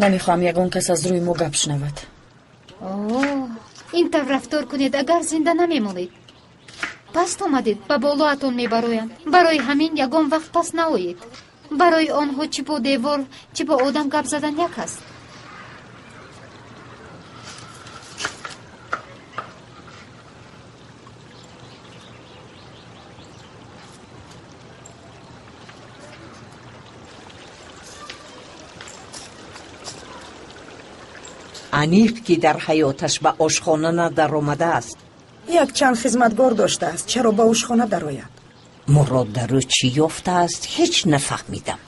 Намехоҳам ягон кас аз рӯи мо гап шунавад. О, ин тавр рафтор кунед, агар зинда намемонед. Паст омадед, ба болоатон мебароянд. Барои ҳамин ягон вақт паст наоед. Барои онҳо чӣ бо девор, чӣ бо одам гап задан як аст. Аниқ ки дар ҳаёташ ба ошхона надаромадааст. Якчанд хизматгор доштааст, чаро ба ошхона дарояд? Мурод дар ӯ чӣ ёфтааст, ҳеҷ нафаҳмидам.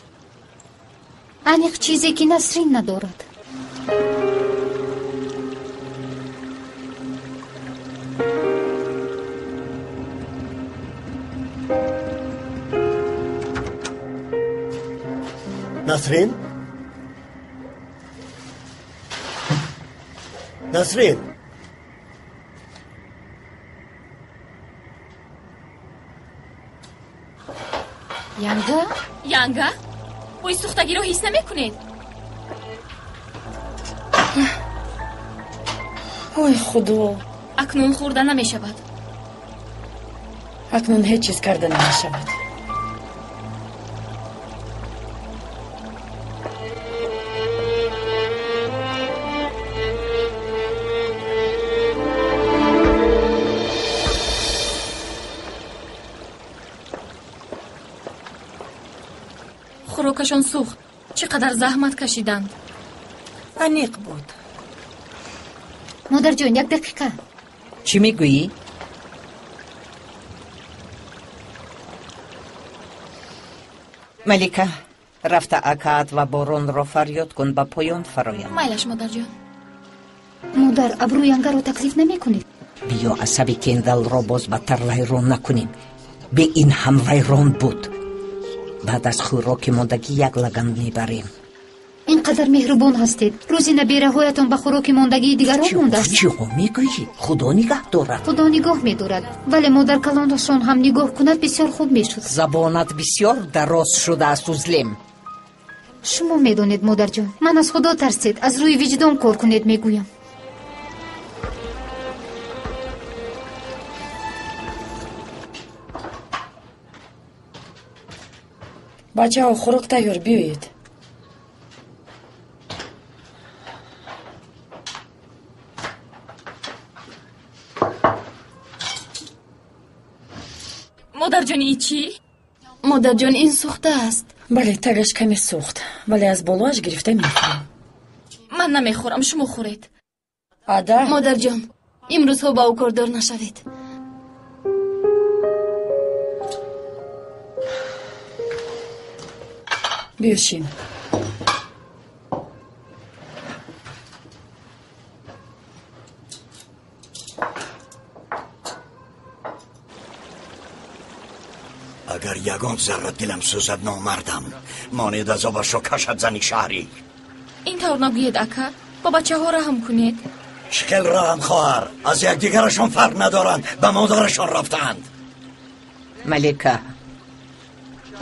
Аниқ чизе ки Насрин надорад. Насрин? Насрин! Янга? Янга? Бӯи сӯхтагиро ҳис намекунед? Ой, худо! Акнун хӯрда намешавад. Акнун ҳеҷ чиз карда намешавад. Хӯрокашон сӯхт. Чӣ қадар заҳмат кашиданд. Аниқ буд. Модарҷон, як дақиқа. Чӣ мегӯӣ? Малика, рафта акаат ва боронро фарёд кун, ба поён фароянд. Майлаш, модарҷон. Модар, абрӯи янгаро таклиф намекунед? Биё асаби Кендалро боз бадтар вайрон накунем. Бе ин ҳам вайрон буд. Баъд аз хӯроки мондагӣ як лаган мебарем. Ин қадар меҳрубон ҳастед. Рӯзи набераҳоятон ба хӯроки мондагии дигарон мондааст. Чиҳо мегӯӣ? Худо нигаҳ дорад. Худо нигоҳ медорад, вале модаркалонашон ҳам нигоҳ кунад бисёр хуб мешуд. Забонат бисёр дароз шудааст, Узлем. Шумо медонед, модарҷон, ман аз худо тарсед, аз рӯи виҷдон кор кунед мегӯям. Бачаҳо, хӯрок тайёр, биёед. Модарҷон, ин чӣ? Модарҷон, ин сӯхта аст. Бале, тагаш каме сӯхт, вале аз болоаш гирифта мехӯрем. Ман намехӯрам, шумо хӯред. Ада? Модарҷон, имрӯзҳо ба ӯ кордор нашавед. Биё шин. Агар ягон зарра дилам сӯзад, номардам. Монед азобашро кашад зани шаҳрӣ. Ин тавр нагӯед, ака. Ба бачаҳо раҳм кунед. Чӣ хел раҳм, хоҳар? Аз якдигарашон фарқ надоранд, ба модарашон рафтаанд. Малика,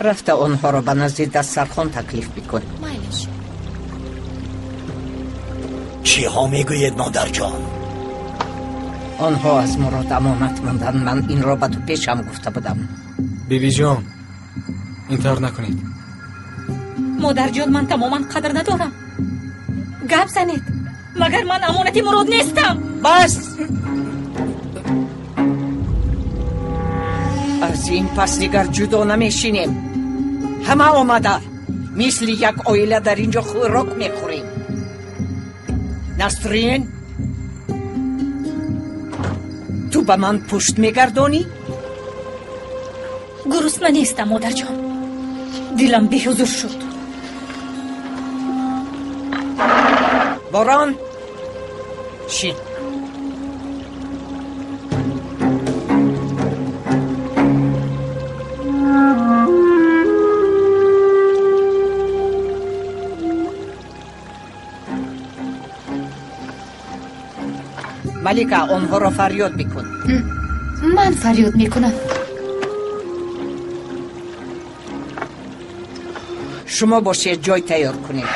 рафта онҳоро ба назди дастархон таклиф бикун. Майлаш. Чиҳо мегӯед, модарҷон? Онҳо аз Мурод амонат монданд. Ман инро ба ту пешам гуфта будам. Бибиҷон, Ин тавр накунед. Модарҷон, ман тамоман қадр надорам. Гап занед. Магар ман амонати Мурод нестам? Бас! Аз ин пас дигар ҷудо намешинем. Ҳама омада мисли як оила дар ин ҷо хӯрок мехӯрем. Насрин, ту ба ман пушт мегардонӣ? Гурусна нестам, модарҷон. Дилам беҳузур шуд. Борон, шин. Малика, онҳоро фарёд бикун. Ман фарёд мекунам. Шумо бошед, ҷой тайёр кунед.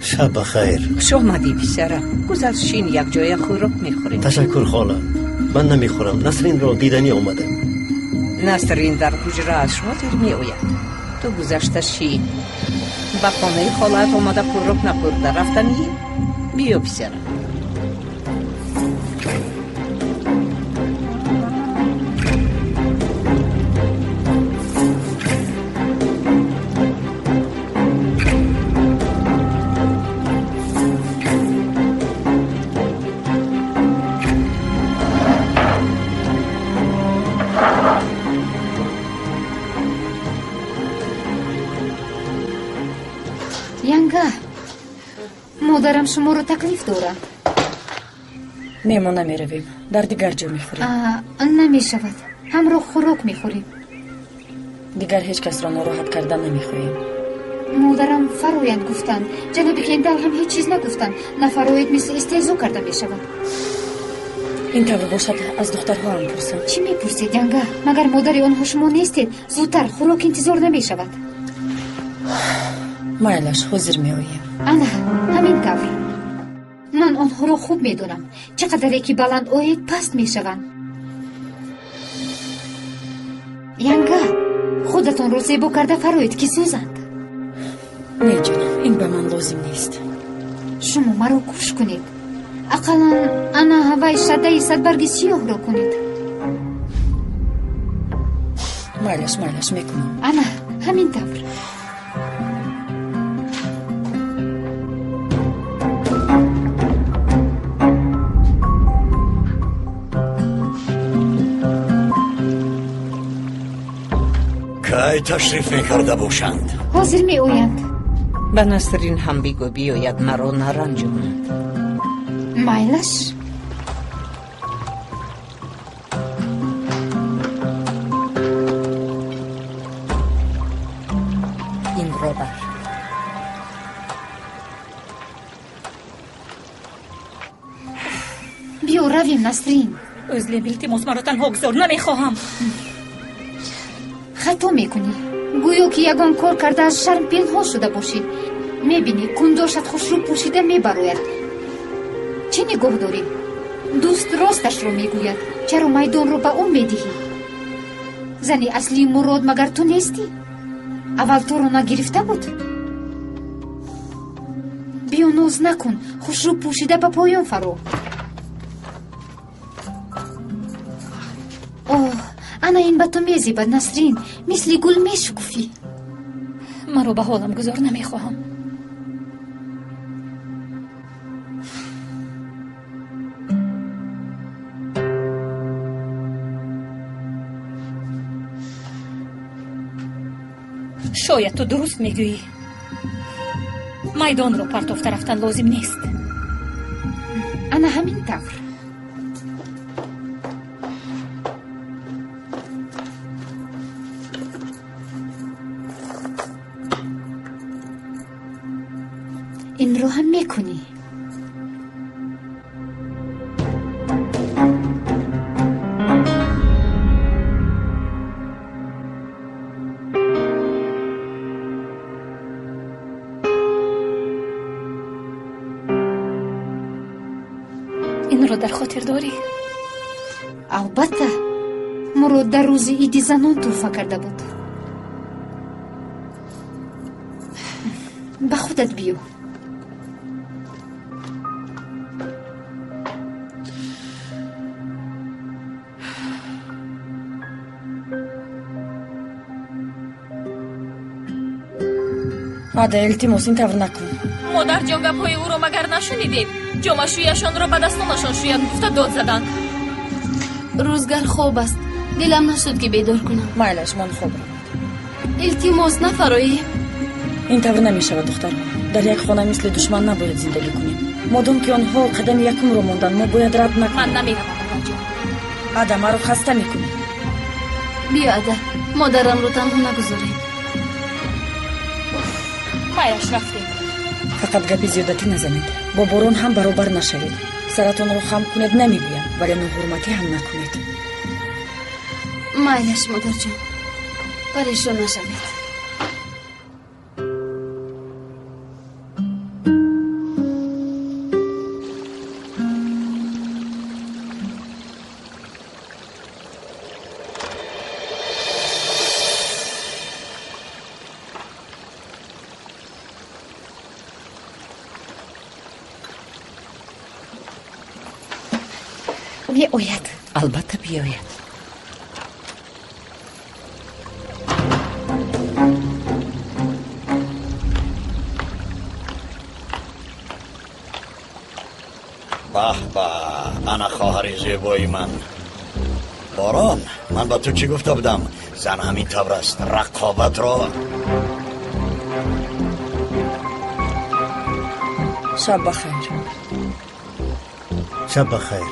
Шаб бахайр. Хуш омадӣ, писарам. Гузар, шин, якҷоя хӯрок мехӯрем. Ташаккур, хола, ман намехӯрам. Насринро диданӣ омадам. Насрин дар ҳуҷрааш ҳозир меояд. Ту гузашта шин. Ба хонаи холаат омада хӯрок нахӯрда рафтанӣ? Биё, писарам. Янга, модарам шуморо таклиф дорад. Не, мо намеравем, дар дигар ҷо мехӯрем. Намешавад, ҳамроҳ хӯрок мехӯрем. Дигар ҳеҷ касро нороҳат кардан намехоҳем. Модарам фароянд гуфтанд. Ҷаноби Кендал ҳам ҳеҷ чиз нагуфтанд. Нафароед мисли истеҳзо карда мешавад. Ин тавр бошад, аз духтарҳоам пурсам. Чӣ мепурсед, Янга? Магар модари онҳо шумо нестед? Зудтар, хӯрок интизор намешавад. Майлаш, ҳозир меоем. Ана ҳамин тавр. Ман онҳоро хуб медонам. Чӣ қадаре ки баланд оед, паст мешаванд. Янга, худатонро зебо карда фароед, ки сӯзанд. Не, ҷонам, ин ба ман лозим нест. Шумо маро гӯш кунед. Ақаллан ана ҳавай шадаи садбарги сиёҳро кунед. Майлаш, майлаш, мекунам. Ана ҳамин тавр. Кай ташриф мекарда бошанд? Ҳозир меоянд. Ба Насрин ҳам бигӯ биёяд, маро наранҷонад. Майлаш. Инро бар. Биё равем, Насрин. Ӯзлем, илтимос, маро танҳо гузор, намехоҳам. Хато мекунӣ. Гӯё ки ягон кор карда аз шарм пинҳон шуда бошӣ. Мебинӣ, кундошат хушрӯ пӯшида мебарояд. Чӣ нигоҳ дорӣ? Дӯст росташро мегӯяд. Чаро майдонро ба ӯ медиҳӣ? Зани аслии Мурод магар ту нестӣ? Аввал туро нагирифта буд? Биё, ноз накун, хушрӯ пӯшида ба поён фаро. Оҳ, ана ин ба ту мезебад, Насрин. Мисли гул мешукуфӣ. Маро ба ҳолам гузор, намехоҳам. Шояд ту дуруст мегӯӣ. Майдонро партофта рафтан лозим нест. Ана ҳамин тавр. Инро ҳам мекунӣ. Гулро дар хотир дорӣ? Албатта, Мурод дар рӯзи иди занон тӯҳфа карда буд. Ба худат биё. Ада, илтимос, ин тавр накун. Модарҷон, гапҳои ӯро магар нашунидед? Ҷомашӯяшонро ба дастонашон шӯяд гуфта дод заданд. Рӯзгар хоб аст, дилам нашуд ки бедор кунам. Майлаш, ман хоб равад. Илтимос, нафароӣ. Ин тавр намешавад, духтарон. Дар як хона мисли душман набояд зиндагӣ кунем. Модом ки онҳо қадами якумро монданд, мо бояд рад накунем. Ман намеравам, модарҷон. Ада, маро хаста мекунӣ. Биё, ада, модарамро танҳо нагузорем. Майлаш, рафтем. Фақат гапи зиёдатӣ назанед. Бо борон ҳам баробар нашавед. Саратонро хам кунед намегӯям, вале ноҳурматӣ ҳам накунед. Майлаш, модарҷон, парешон нашавед. Биёяд. Албатта биёяд. Баҳ ба, ана хоҳари зебои ман. Борон, ман ба ту чӣ гуфта будам? Зан ҳамин тавр аст, рақобатро. Шаб бахайр. Шаб бахайр.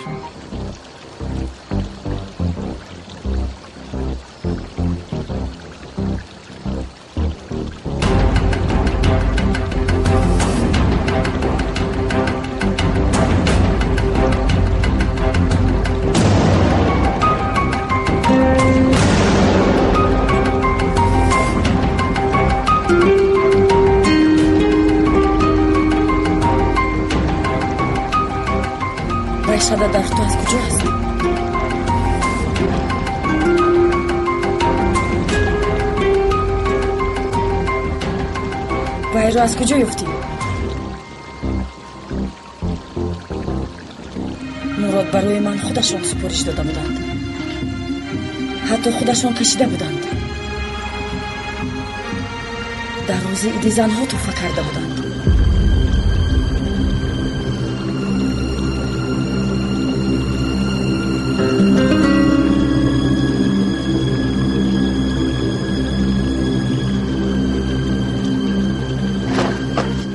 Шада дар ту аз куҷо аст? Вайро аз куҷо ёфтӣ? Мурод барои ман худашон супориш дода буданд. Ҳатто худашон кашида буданд. Дар рӯзи иди занҳо тӯҳфа карда буданд.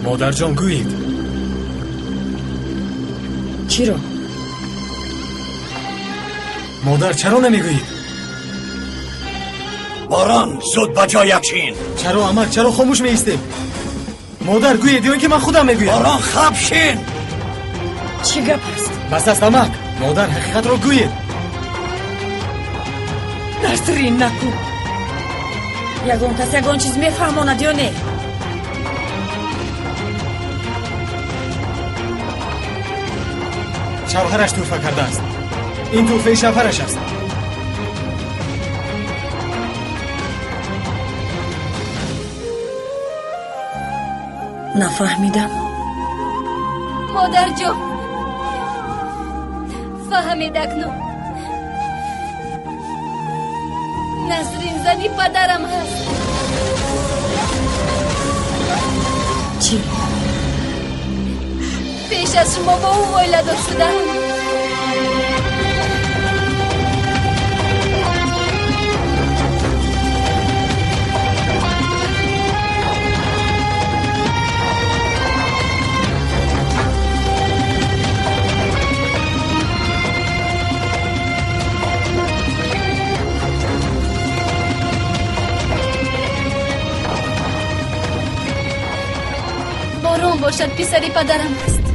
Модарҷон, гӯед. Чиро? Модар, чаро намегӯед? Борон, зуд ба ҷоят шин. Чаро, амак, чаро хомӯш меистем? Модар, гӯед ё ин ки ман худам мегӯям? Борон, хаб шин. Чӣ гап аст? Бас аст, амак. Модар, ҳақиқатро гӯед. Насрин, накун. Ягон кас ягон чиз мефаҳмонад ё не? Шавҳараш тӯҳфа кардааст. Ин тӯҳфаи шавҳараш аст. Нафаҳмидам. Модарҷон, фаҳмед акнун. Насрин зани падарам ҳаст. Чӣ? Пеш аз шумо бо ӯ оиладор шудам. Борон бошад, писари падарам аст.